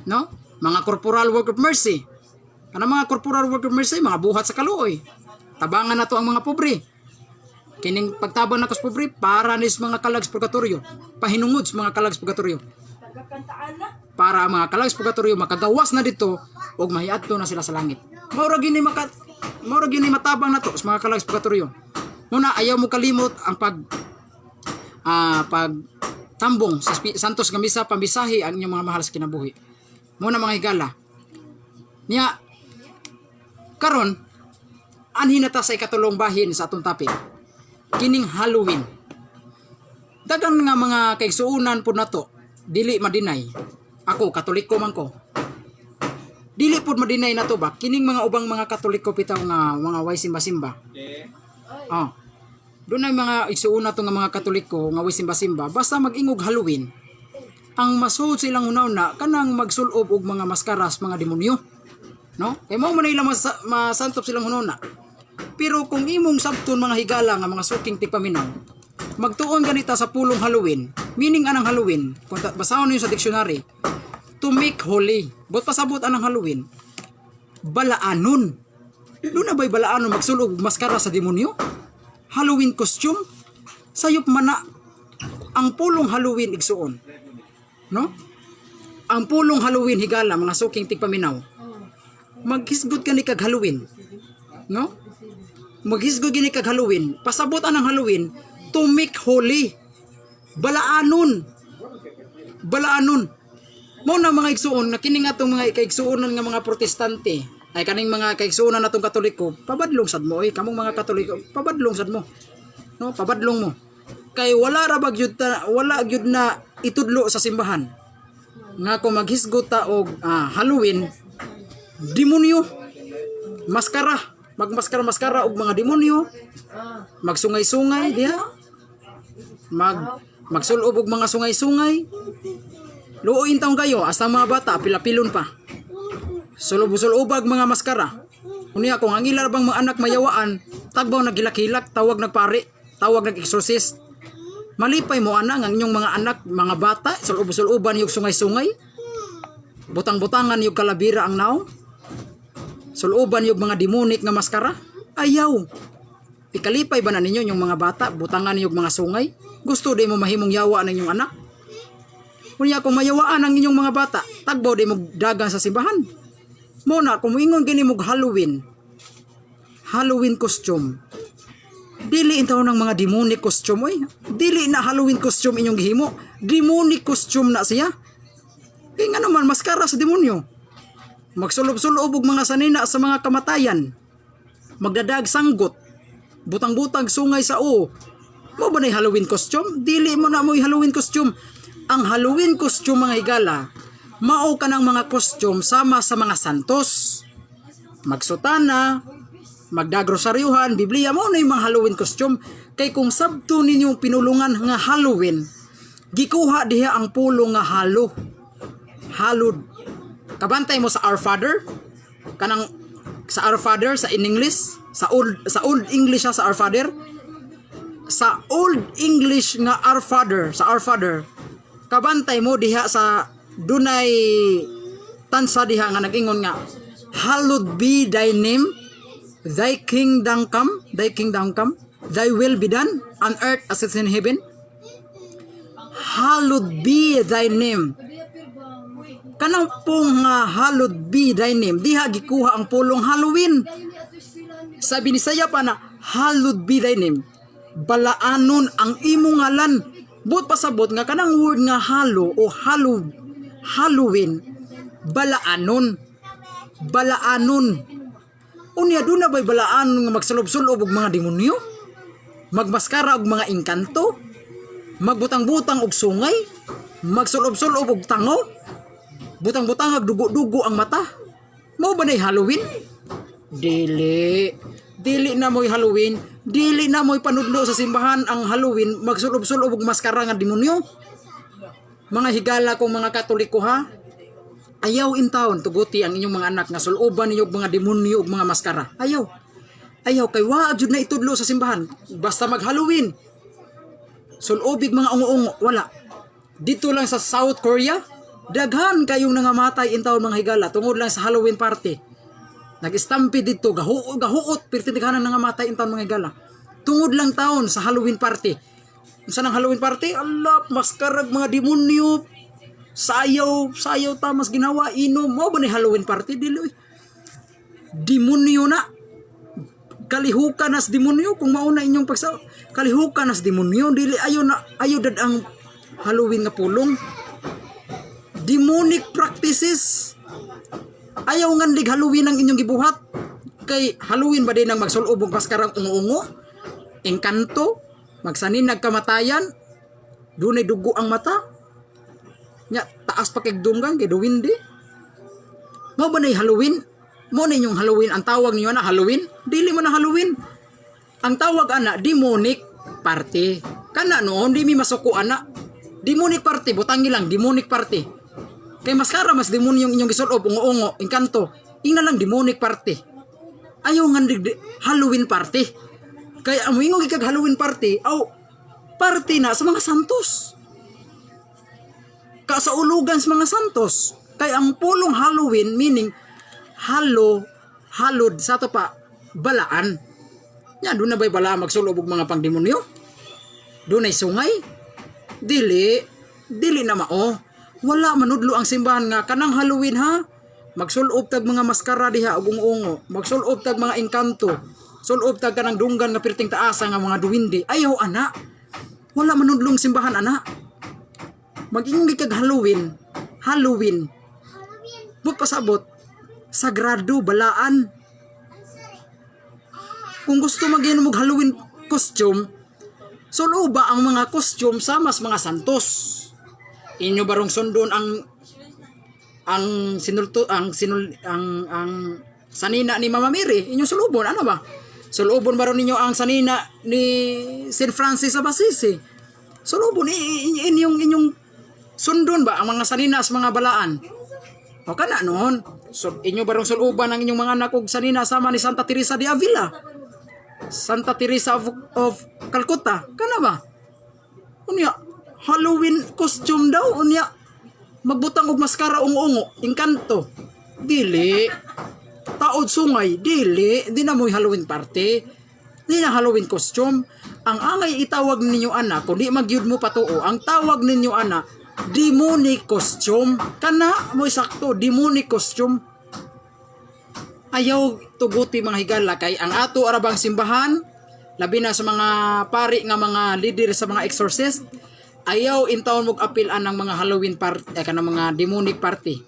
no? Mga corporal work of mercy, kanang mga corporal work of mercy, mga buhat sa kaluoy, tabangan nato ang mga pobre. Kining pagtabang nako sa pobre, para ni sa mga kalag sa purgatorio, pahinungod sa mga kalag sa purgatorio, para ang mga kalag sa purgatorio makagawas na dito ug mahiadto na sila sa langit. Mao ra gyud ni matabang nato sa mga kalag sa purgatorio. Muna ayaw mo kalimot ang pag tambong sa Santos nga misa, pamisahi ang inyong mga mahal sa kinabuhi. Muna, mga higala. Niya karon anhi na ta sa ikatulong bahin sa atong topic. Kining Halloween. Dagan nga mga kaigsuonan pud nato, dili ma-deny. Ako, Katoliko man ko. Dili pud ma-deny nato ba kining mga ubang mga Katoliko bitaw nga mga way simba-simba. Oh. Doon ay mga igsuon to nga mga Katoliko nga way simba-simba, basta mag-ingog Halloween. Ang masuod sa ilang una kanang magsulob og mga maskaras, mga demonyo. No? Kay mao man ilang masantop silang hunahuna. Pero kung imong sabton, mga higala nga mga suking tigpaminaw, magtuon ganita sa pulong Halloween, meaning anang Halloween, kung basahon ninyo sa dictionary, to make holy. But pasabot anang Halloween, balaanon. Doon na ba'y balaanon magsulog maskara sa demonyo? Halloween costume? Sayop man na ang pulong Halloween, igsuon. No? Ang pulong Halloween, higala, mga suking tigpaminaw. Maghisgot ka ni kag Halloween. No? Maghisgot gini kag Halloween. Pasabot ang Halloween to make holy. Balaanon. Balaanon. Mao na, mga igsuon, na kini nga atong mga kaigsuonan nga mga Protestante ay kaning mga kaigsuonan natong Katoliko, pabadlong sad mo oy. Kamong mga Katoliko, pabadlong sad mo. No, pabadlong mo. Kay wala ra ba gyud ta, wala gyud na itudlo sa simbahan nga kung maghisgot ta og Halloween, demonyo, maskara, magmaskara maskara og mga demonyo, magsungay-sungay diha, magsulob og mga sungay-sungay. Luoy taon kayo, hasta mga bata pilapilon pa. Sulob-sulobag mga maskara. Unya kung ang ila bang mga anak mayawaan, tagbaw naghilak-hilak, tawag nagpari, tawag nag-exorcist. Malipay mo ana ang inyong mga anak, mga bata, sulob-suloban yung sungay-sungay. Butang-butangan yung kalabira ang naong. Suluban yung mga demonic nga maskara. Ayaw. Ikalipay ba na ninyo yung mga bata, butangan yung mga sungay? Gusto di mo mahimong yawa ng inyong anak? Unya kung mayawaan ang inyong mga bata, tagbaw di mo dagang sa simbahan. Mao na kung moingon gini mog Halloween, Halloween costume. Dili intaw ng mga demonic costume oy. Dili na Halloween costume inyong gihimo. Demonic costume na siya. Kay nga naman maskara sa demonyo. Magsulob-sulob og mga sanina sa mga kamatayan. Magdadag sanggot. Butang-butang sungay sa o. Mao ba na Halloween costume? Dili mo na mo Halloween costume. Ang Halloween costume, mga higala, mao ka ng mga costume sama sa mga santos. Magsutana, magdagrosaryuhan, Biblia, mao na yung mga Halloween costume. Kay kung sabto ninyong pinulungan nga Halloween, gikuha diha ang pulong nga halo. Hallowed. Kabantay mo sa Our Father, kanang sa Our Father sa in English, sa old English siya sa Our Father. Sa Old English nga Our Father, sa Our Father, kabantay mo diha sa dunay tansa diha nga nag-ingon nga, "Hallowed be thy name, thy kingdom come, thy kingdom come, thy will be done on earth as it is in heaven." Hallowed be thy name. Kanang pong nga "hallowed be thy name", diha gikuha ang pulong Halloween. Sa Binisaya pa na, "Hallowed be thy name." Balaanon ang imong ngalan. Buot pasabot nga kanang word nga hallow o hallow, Halloween, balaanon. Balaanon. Unya duna ba'y balaan nga magsulob-sulob og mga demonyo? Magmaskara og mga engkanto? Magbutang-butang og sungay? Magsulob-sulob og tango? Butang-butang og dugo-dugo ang mata? Mao ba na Halloween? Dili. Dili na mo'y Halloween. Dili na mo'y panudlo sa simbahan ang Halloween, magsulob-sulob og maskara nga demonyo. Mga higala kong mga Katoliko ha. Ayaw in town tuguti ang inyong mga anak nga suloban ninyo og mga demonyo ug mga maskara. Ayaw. Ayaw kay wa jud na itudlo sa simbahan. Basta mag Halloween. Sulobig mga ungo-ungo, wala. Dito lang sa South Korea, daghan kayong nangamatay in taon, mga higala, tungod lang sa Halloween party. Nag-stampede dito, gahuot, gahuot, pirti daghanan nangamatay in taon, mga higala. Tungod lang taon sa Halloween party. Unsa nang Halloween party? Allah, maskarag mga demonyo. Sayaw, sayaw tamas ginawa, inom. Mao ba ni Halloween party? Dili oy. Demonyo na. Kalihukan nas demonyo kung mauna inyong pagsa kalihukan nas demonyo. Dili ayo na, ayo dad ang Halloween nga pulong, demonic practices. Ayaw ngandig Halloween ang inyong gibuhat kay Halloween ba din ang magsulob og maskarang ungo-ungo, engkanto, magsaninag kamatayan, dunay dugo ang mata nya, taas pa kay dunggan kay duwinde? Mao ba na Halloween? Mo na inyong Halloween, ang tawag niyo na Halloween? Dili mo na Halloween. Ang tawag ana, demonic party. Kana noon di mi masuko ana. Demonic party, butangi lang demonic party. Kay maskara mas demonyo yung inyong gisulob, ungo-ungo, engkanto. Ingna lang demonic party. Ayaw nga Halloween party. Kay ang moingon kag Halloween party, aw party na sa mga santos. Kasaulugan sa mga santos. Kay ang pulong Halloween, meaning hallow, hallowed sa to pa balaan. Nya duna ba'y balaan magsulob og mga pangdemonyo? Dunay sungay? Dili, dili na mao. Wala manudlo ang simbahan nga kanang Halloween ha. Magsulob tag mga maskara diha ug ungo, magsulob tag mga engkanto. Sulob tag kanang dunggan nga perting taasa nga mga duwende. Ayaw ana. Wala manudlong simbahan ana. Mag-ingon kag Halloween, Halloween. But pasabot, sagrado, balaan. Kung gusto mag-inom og Halloween costume, suloba ang mga costume sa mas mga santos. Inyo barong sundon ang sinulto ang sinul ang sanina ni Mama Mary, inyong sulubon, ano ba? Sulubon baron ninyo ang sanina ni St. Francis of Assisi. Sulubon inyong inyong sundon ba ang mga sanina sa mga balaan? O kana noon. So, inyo barong suluban ang inyong mga anak og sanina sama ni Santa Teresa de Avila. Santa Teresa of Calcutta. Kana ba? Unya, Halloween costume daw. Unya, magbutang og maskara, ungo-ungo, engkanto. Dili. Taod sungay, dili. Di na mo'y Halloween party. Di na Halloween costume. Ang angay itawag ninyo ana, kung di magyud mo patuo, ang tawag ninyo ana, demonic costume. Kana mo'y sakto, demonic costume. Ayaw tuguti, mga higala, kay ang ato arabang simbahan, labi na sa mga pari nga mga leader sa mga exorcist, ayaw intawon mog apil anang mga Halloween party, eh, kanang mga demonic party,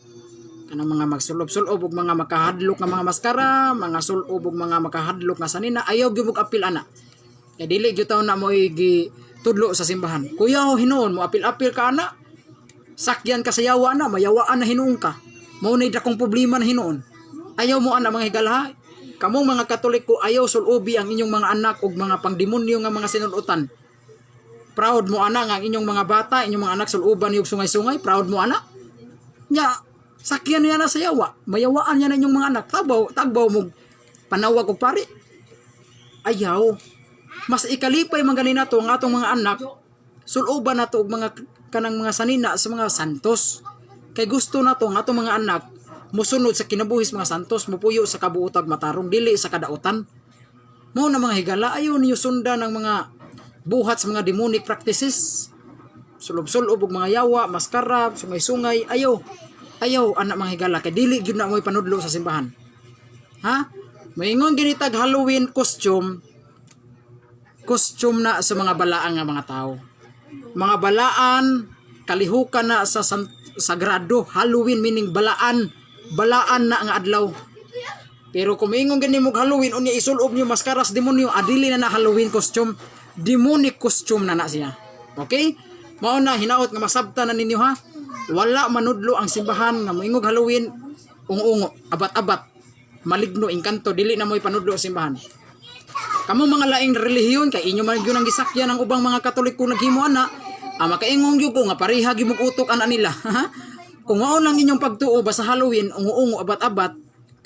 kanang mga magsulob-sulob og mga makahadlok nga mga maskara, mga sulob og mga makahadlok nga sanina. Ayaw gyud mog apil ana kay dili gyud taon na mo gi tudlo sa simbahan. Kuya, hinuon mo apil-apil ka ana, sakyan ka sa yawa na, mayawaan na hinuon ka. Mao nay dakong problema na hinuon. Ayaw mo ana, mga higala. Kamong mga Katoliko, ayaw sulubi ang inyong mga anak og mga pangdemonyo nga mga sinulotan. Proud mo ana nga ang inyong mga bata, inyong mga anak suluban yung sungay-sungay, proud mo ana. Nya, sakyan niya na sa yawa, mayawaan niya na inyong mga anak, tagbaw, tagbaw mo panawag og pari. Ayaw. Mas ikalipay man gani nato ang atong mga anak, suluban nato og mga kanang mga sanina sa mga santos. Kay gusto nato ang atong mga anak musunod sa kinabuhis mga santos, mupuyo sa kabuotag matarong, dili sa kadautan. Mao na, mga higala, ayaw niyo sundan ang mga buhat sa mga demonic practices. Sulob-sulob og mga yawa, maskara, sungay-sungay, ayaw. Ayaw anak, mga higala, kay dili gyud na mo'y panudlo sa simbahan. Ha? Maingon ganitag Halloween costume, costume na sa mga balaan nga mga tao. Mga balaan, kalihukan na sa sagrado. Halloween meaning balaan, balaan na nga adlaw. Pero kung maingon gani mo Halloween, unya isulob niyo maskaras demonyo, adili na na Halloween costume, demonic costume na na siya. Okay? Mao na, hinaot nga masabta na ninyo ha. Wala manudlo ang simbahan nga moingog Halloween, ungo-ungo, abat-abat, maligno, engkanto, dili na mo'y panudlo sa simbahan. Kamo mga laing relihiyon, kay inyo man gyud ang gisakyan ang ubang mga Katoliko naghimo ana, ang makaingon gyud ko nga pareha gyud mong utok ana nila. Kung mao lang inyong pagtuo ba sa Halloween, ungo-ungo, abat-abat,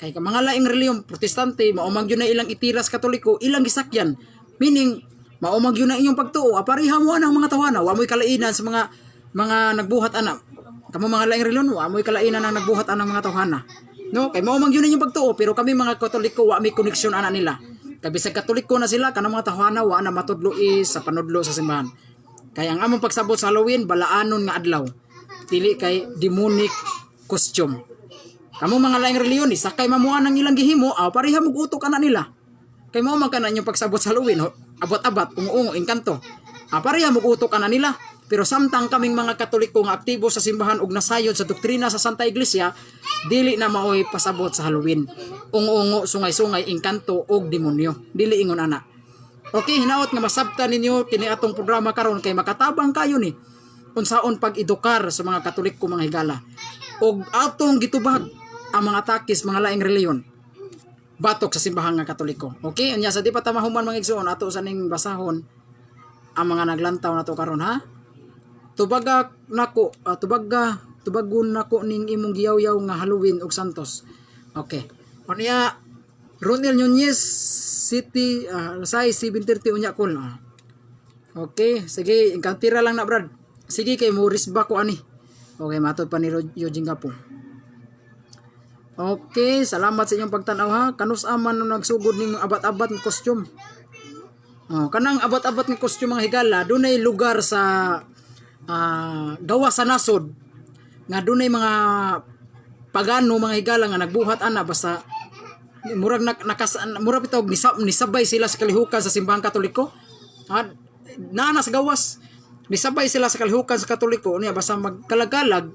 kay ka mga laing relihiyon, Protestante, mao man gyud na ilang itiras Katoliko, ilang gisakyan. Meaning, mao man gyud na inyong pagtuo, pareha mo ang mga tawana, wa mo'y kalainan sa mga nagbuhat ana. Kamo mga laing relihiyon, wa mo'y kalainan ang nagbuhat anang mga tawhana. No, kay mao man gyud inyong pagtuo, pero kami mga Katoliko wa may koneksyon ana nila. Kay bisag Katoliko na sila, kanang mga tawhana wa na matudlo is sa panudlo sa simbahan. Kay ang among pagsabot sa Halloween, balaanon nga adlaw. Dili kay demonic costume. Kamo mga laing relihiyon, sakay mamuan ang ilang gihimo, aw pareha mo utok ana nila. Kay mao man kana inyong pagsabot sa Halloween, abot-abat, ungo-ungo, engkanto. Ah, pareha mo utok ana nila. Pero samtang kaming mga Katoliko nga aktibo sa simbahan ug nasayod sa doktrina sa Santa Iglesia, dili na maoy pasabot sa Halloween. Ungo-ungo, sungay-sungay, engkanto og demonyo. Dili ingon ana. Okay, hinaot nga masabta ninyo kini atong programa karon kay makatabang kayo ni unsaon pag-edukar sa mga Katoliko, mga higala. Og atong gitubag ang mga takis mga laing reliyon batok sa simbahan nga Katoliko. Okay, unya sa di pa ta mahuman, mga igsoon, ato sa ning basahon ang mga naglantaw nato karon ha. Tubaga nako, tubaga tubagon nako ning imong giyaw-yaw nga Halloween ug Santos. Okay. Unya Ronel Nunez City, size 730 unya kol. Ah. Okay, sige, inkantira lang na, brad. Sige, kay mo ba ko ani. Okay, matod pa ni Eugene Gapo. Okay, salamat sa inyong pagtanaw ha. Kanus aman nung nagsugod ning abat-abat nga costume. Oh, kanang abat-abat nga costume, mga higala, dunay lugar sa gawa sa nasod. Nga dunay mga pagano, mga higala, nga nagbuhat ana, basta murag nakas murag bitaw nisabay sila sa kalihukan sa Simbahang Katoliko. Ha, naa na sa gawas. Nisabay sila sa kalihukan sa Katoliko niya, basta magkalagalag,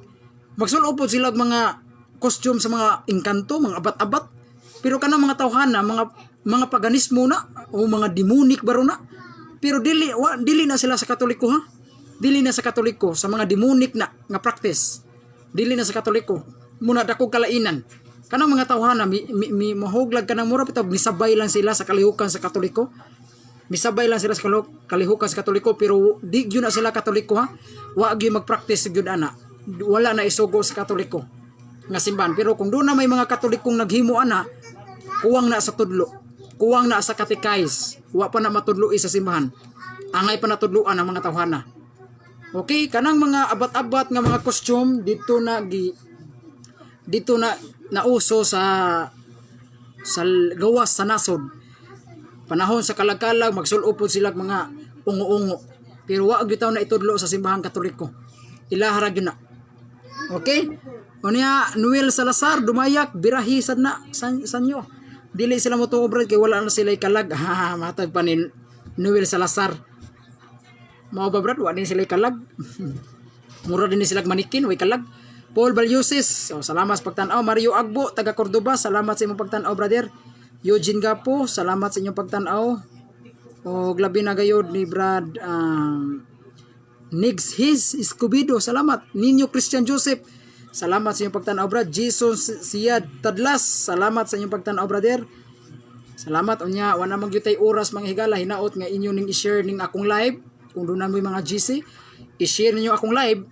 magsulob pod sila og mga costume sa mga engkanto, mga abat-abat. Pero kanang mga tawhana, mga paganismo na o mga demonic baro na. Pero dili wa, dili na sila sa Katoliko, ha. Dili na sa Katoliko, sa mga demonic na nga practice. Dili na sa Katoliko. Muna dako kalainan. Kanang mga tawhana mi mahuglag kanang mura bitaw misabay lang sila sa kalihukan sa Katoliko. Misabay lang sila sa kalihukan sa Katoliko, pero di gyud na sila Katoliko, ha. Wa gyud magpractice gyud ana. Wala na isugo sa Katoliko nga simbahan. Pero kung doon na may mga Katolikong naghimo ana, kuwang na sa tudlo. Kuwang na sa katikais. Wa pa na matudlo sa simbahan. Angay pa natudloan ang mga tawhana. Okay, kanang mga abat-abat nga mga costume dito na nauso sa gawas sa nasod. Panahon sa kalagkalag, magsul-ob pod sila mga ungo-ungo. Pero wa gyud na itudlo sa Simbahang Katoliko. Ilaha ra gyud na. Okay? Unya, Noel Salazar, dumayak, birahi sad na sanyo. Dili sila mo brad, kay wala na sila kalag. Ha, matag pa ni Noel Salazar. Mao ba, brad, wa din sila kalag. Mura din ni sila manikin, way kalag. Paul Balyusis, so, salamat sa pagtan-aw. Mario Agbo, taga Cordoba, salamat sa imong pagtan-aw, brother. Eugene Gapo, salamat sa inyong pagtan-aw. O labi na gayod ni Brad Nigs His Escobedo, salamat. Ninyo Christian Joseph, salamat sa inyong pagtan-aw, brad. Jason Siad Tadlas, salamat sa inyong pagtan-aw, brother. Salamat. Unya, wala man gyud tay oras, mga higala, hinaot nga inyo ning i-share ning akong live. Kung doon na mo'y mga GC, i-share ninyo akong live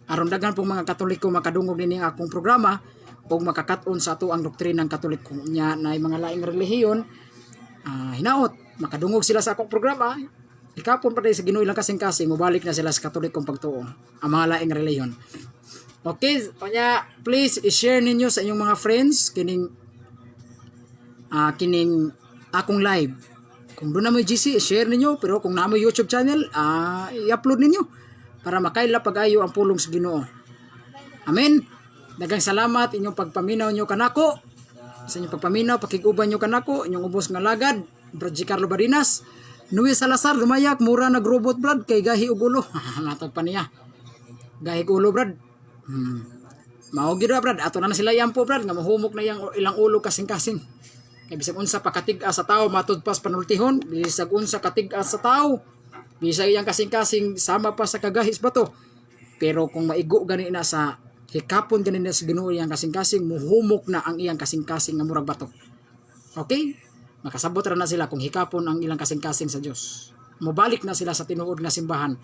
aron daghan pong mga Katoliko makadungog nining akong programa ug makakat-on sa ato ang doktrinang Katoliko. Unya, na mga laing relihiyon, hinaot makadungog sila sa akong programa. Hikapon pa sa Ginoo ilang kasing-kasing, mobalik na sila sa Katolikong pagtuo ang mga laing relihiyon. Okay, unya, please i-share ninyo sa inyong mga friends kining akong live. Kung doon na may GC, i-share ninyo, pero kung naa moy YouTube channel, i-upload ninyo para makaila pag-ayo ang pulong sa Ginoo. Amen. Daghang salamat inyong pagpaminaw nyo kanako. Sa inyong pagpaminaw, pakig-uban nyo kanako, inyong ubos nga lagad, Brad G. Carlo Barinas. Noe Salazar, lumayak, mura nag robot, brad, kay gahi og ulo. Matag pa niya. Gahi og ulo, brad. Mao gyud, brad, ato na na sila yampo, brad, nga mahumok na yang ilang ulo kasing-kasing. Kay bisag unsa pa katig-a sa tao matud pas panultihon, bisag unsa katig-a sa tao, bisag iyang kasing-kasing sama pa sa kagahis bato. Pero kung maigo gani na sa hikapon gani na sa Ginoo iyang kasing-kasing, muhumok na ang iyang kasing-kasing nga murag bato. Okay? Makasabot ra na sila kung hikapon ang ilang kasing-kasing sa Dios. Mobalik na sila sa tinuod nga simbahan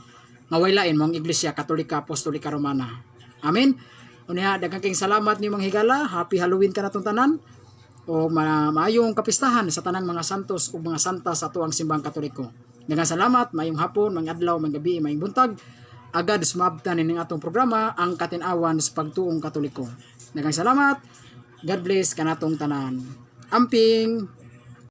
nga way lain mao ang Iglesia Katolika Apostolika Romana. Amen. Unya, daghang kayong salamat ni mga higala. Happy Halloween kanatong tanan. O maayong kapistahan sa tanang mga santos ug mga santa sa atuang Simbahang Katoliko. Daghang salamat, maayong hapon, maayong adlaw, maayong gabi, maayong buntag. Agad sumabtan ning atong programa, Ang Katin-awan sa Pagtuong Katoliko. Daghang salamat. God bless kanatong tanan. Amping.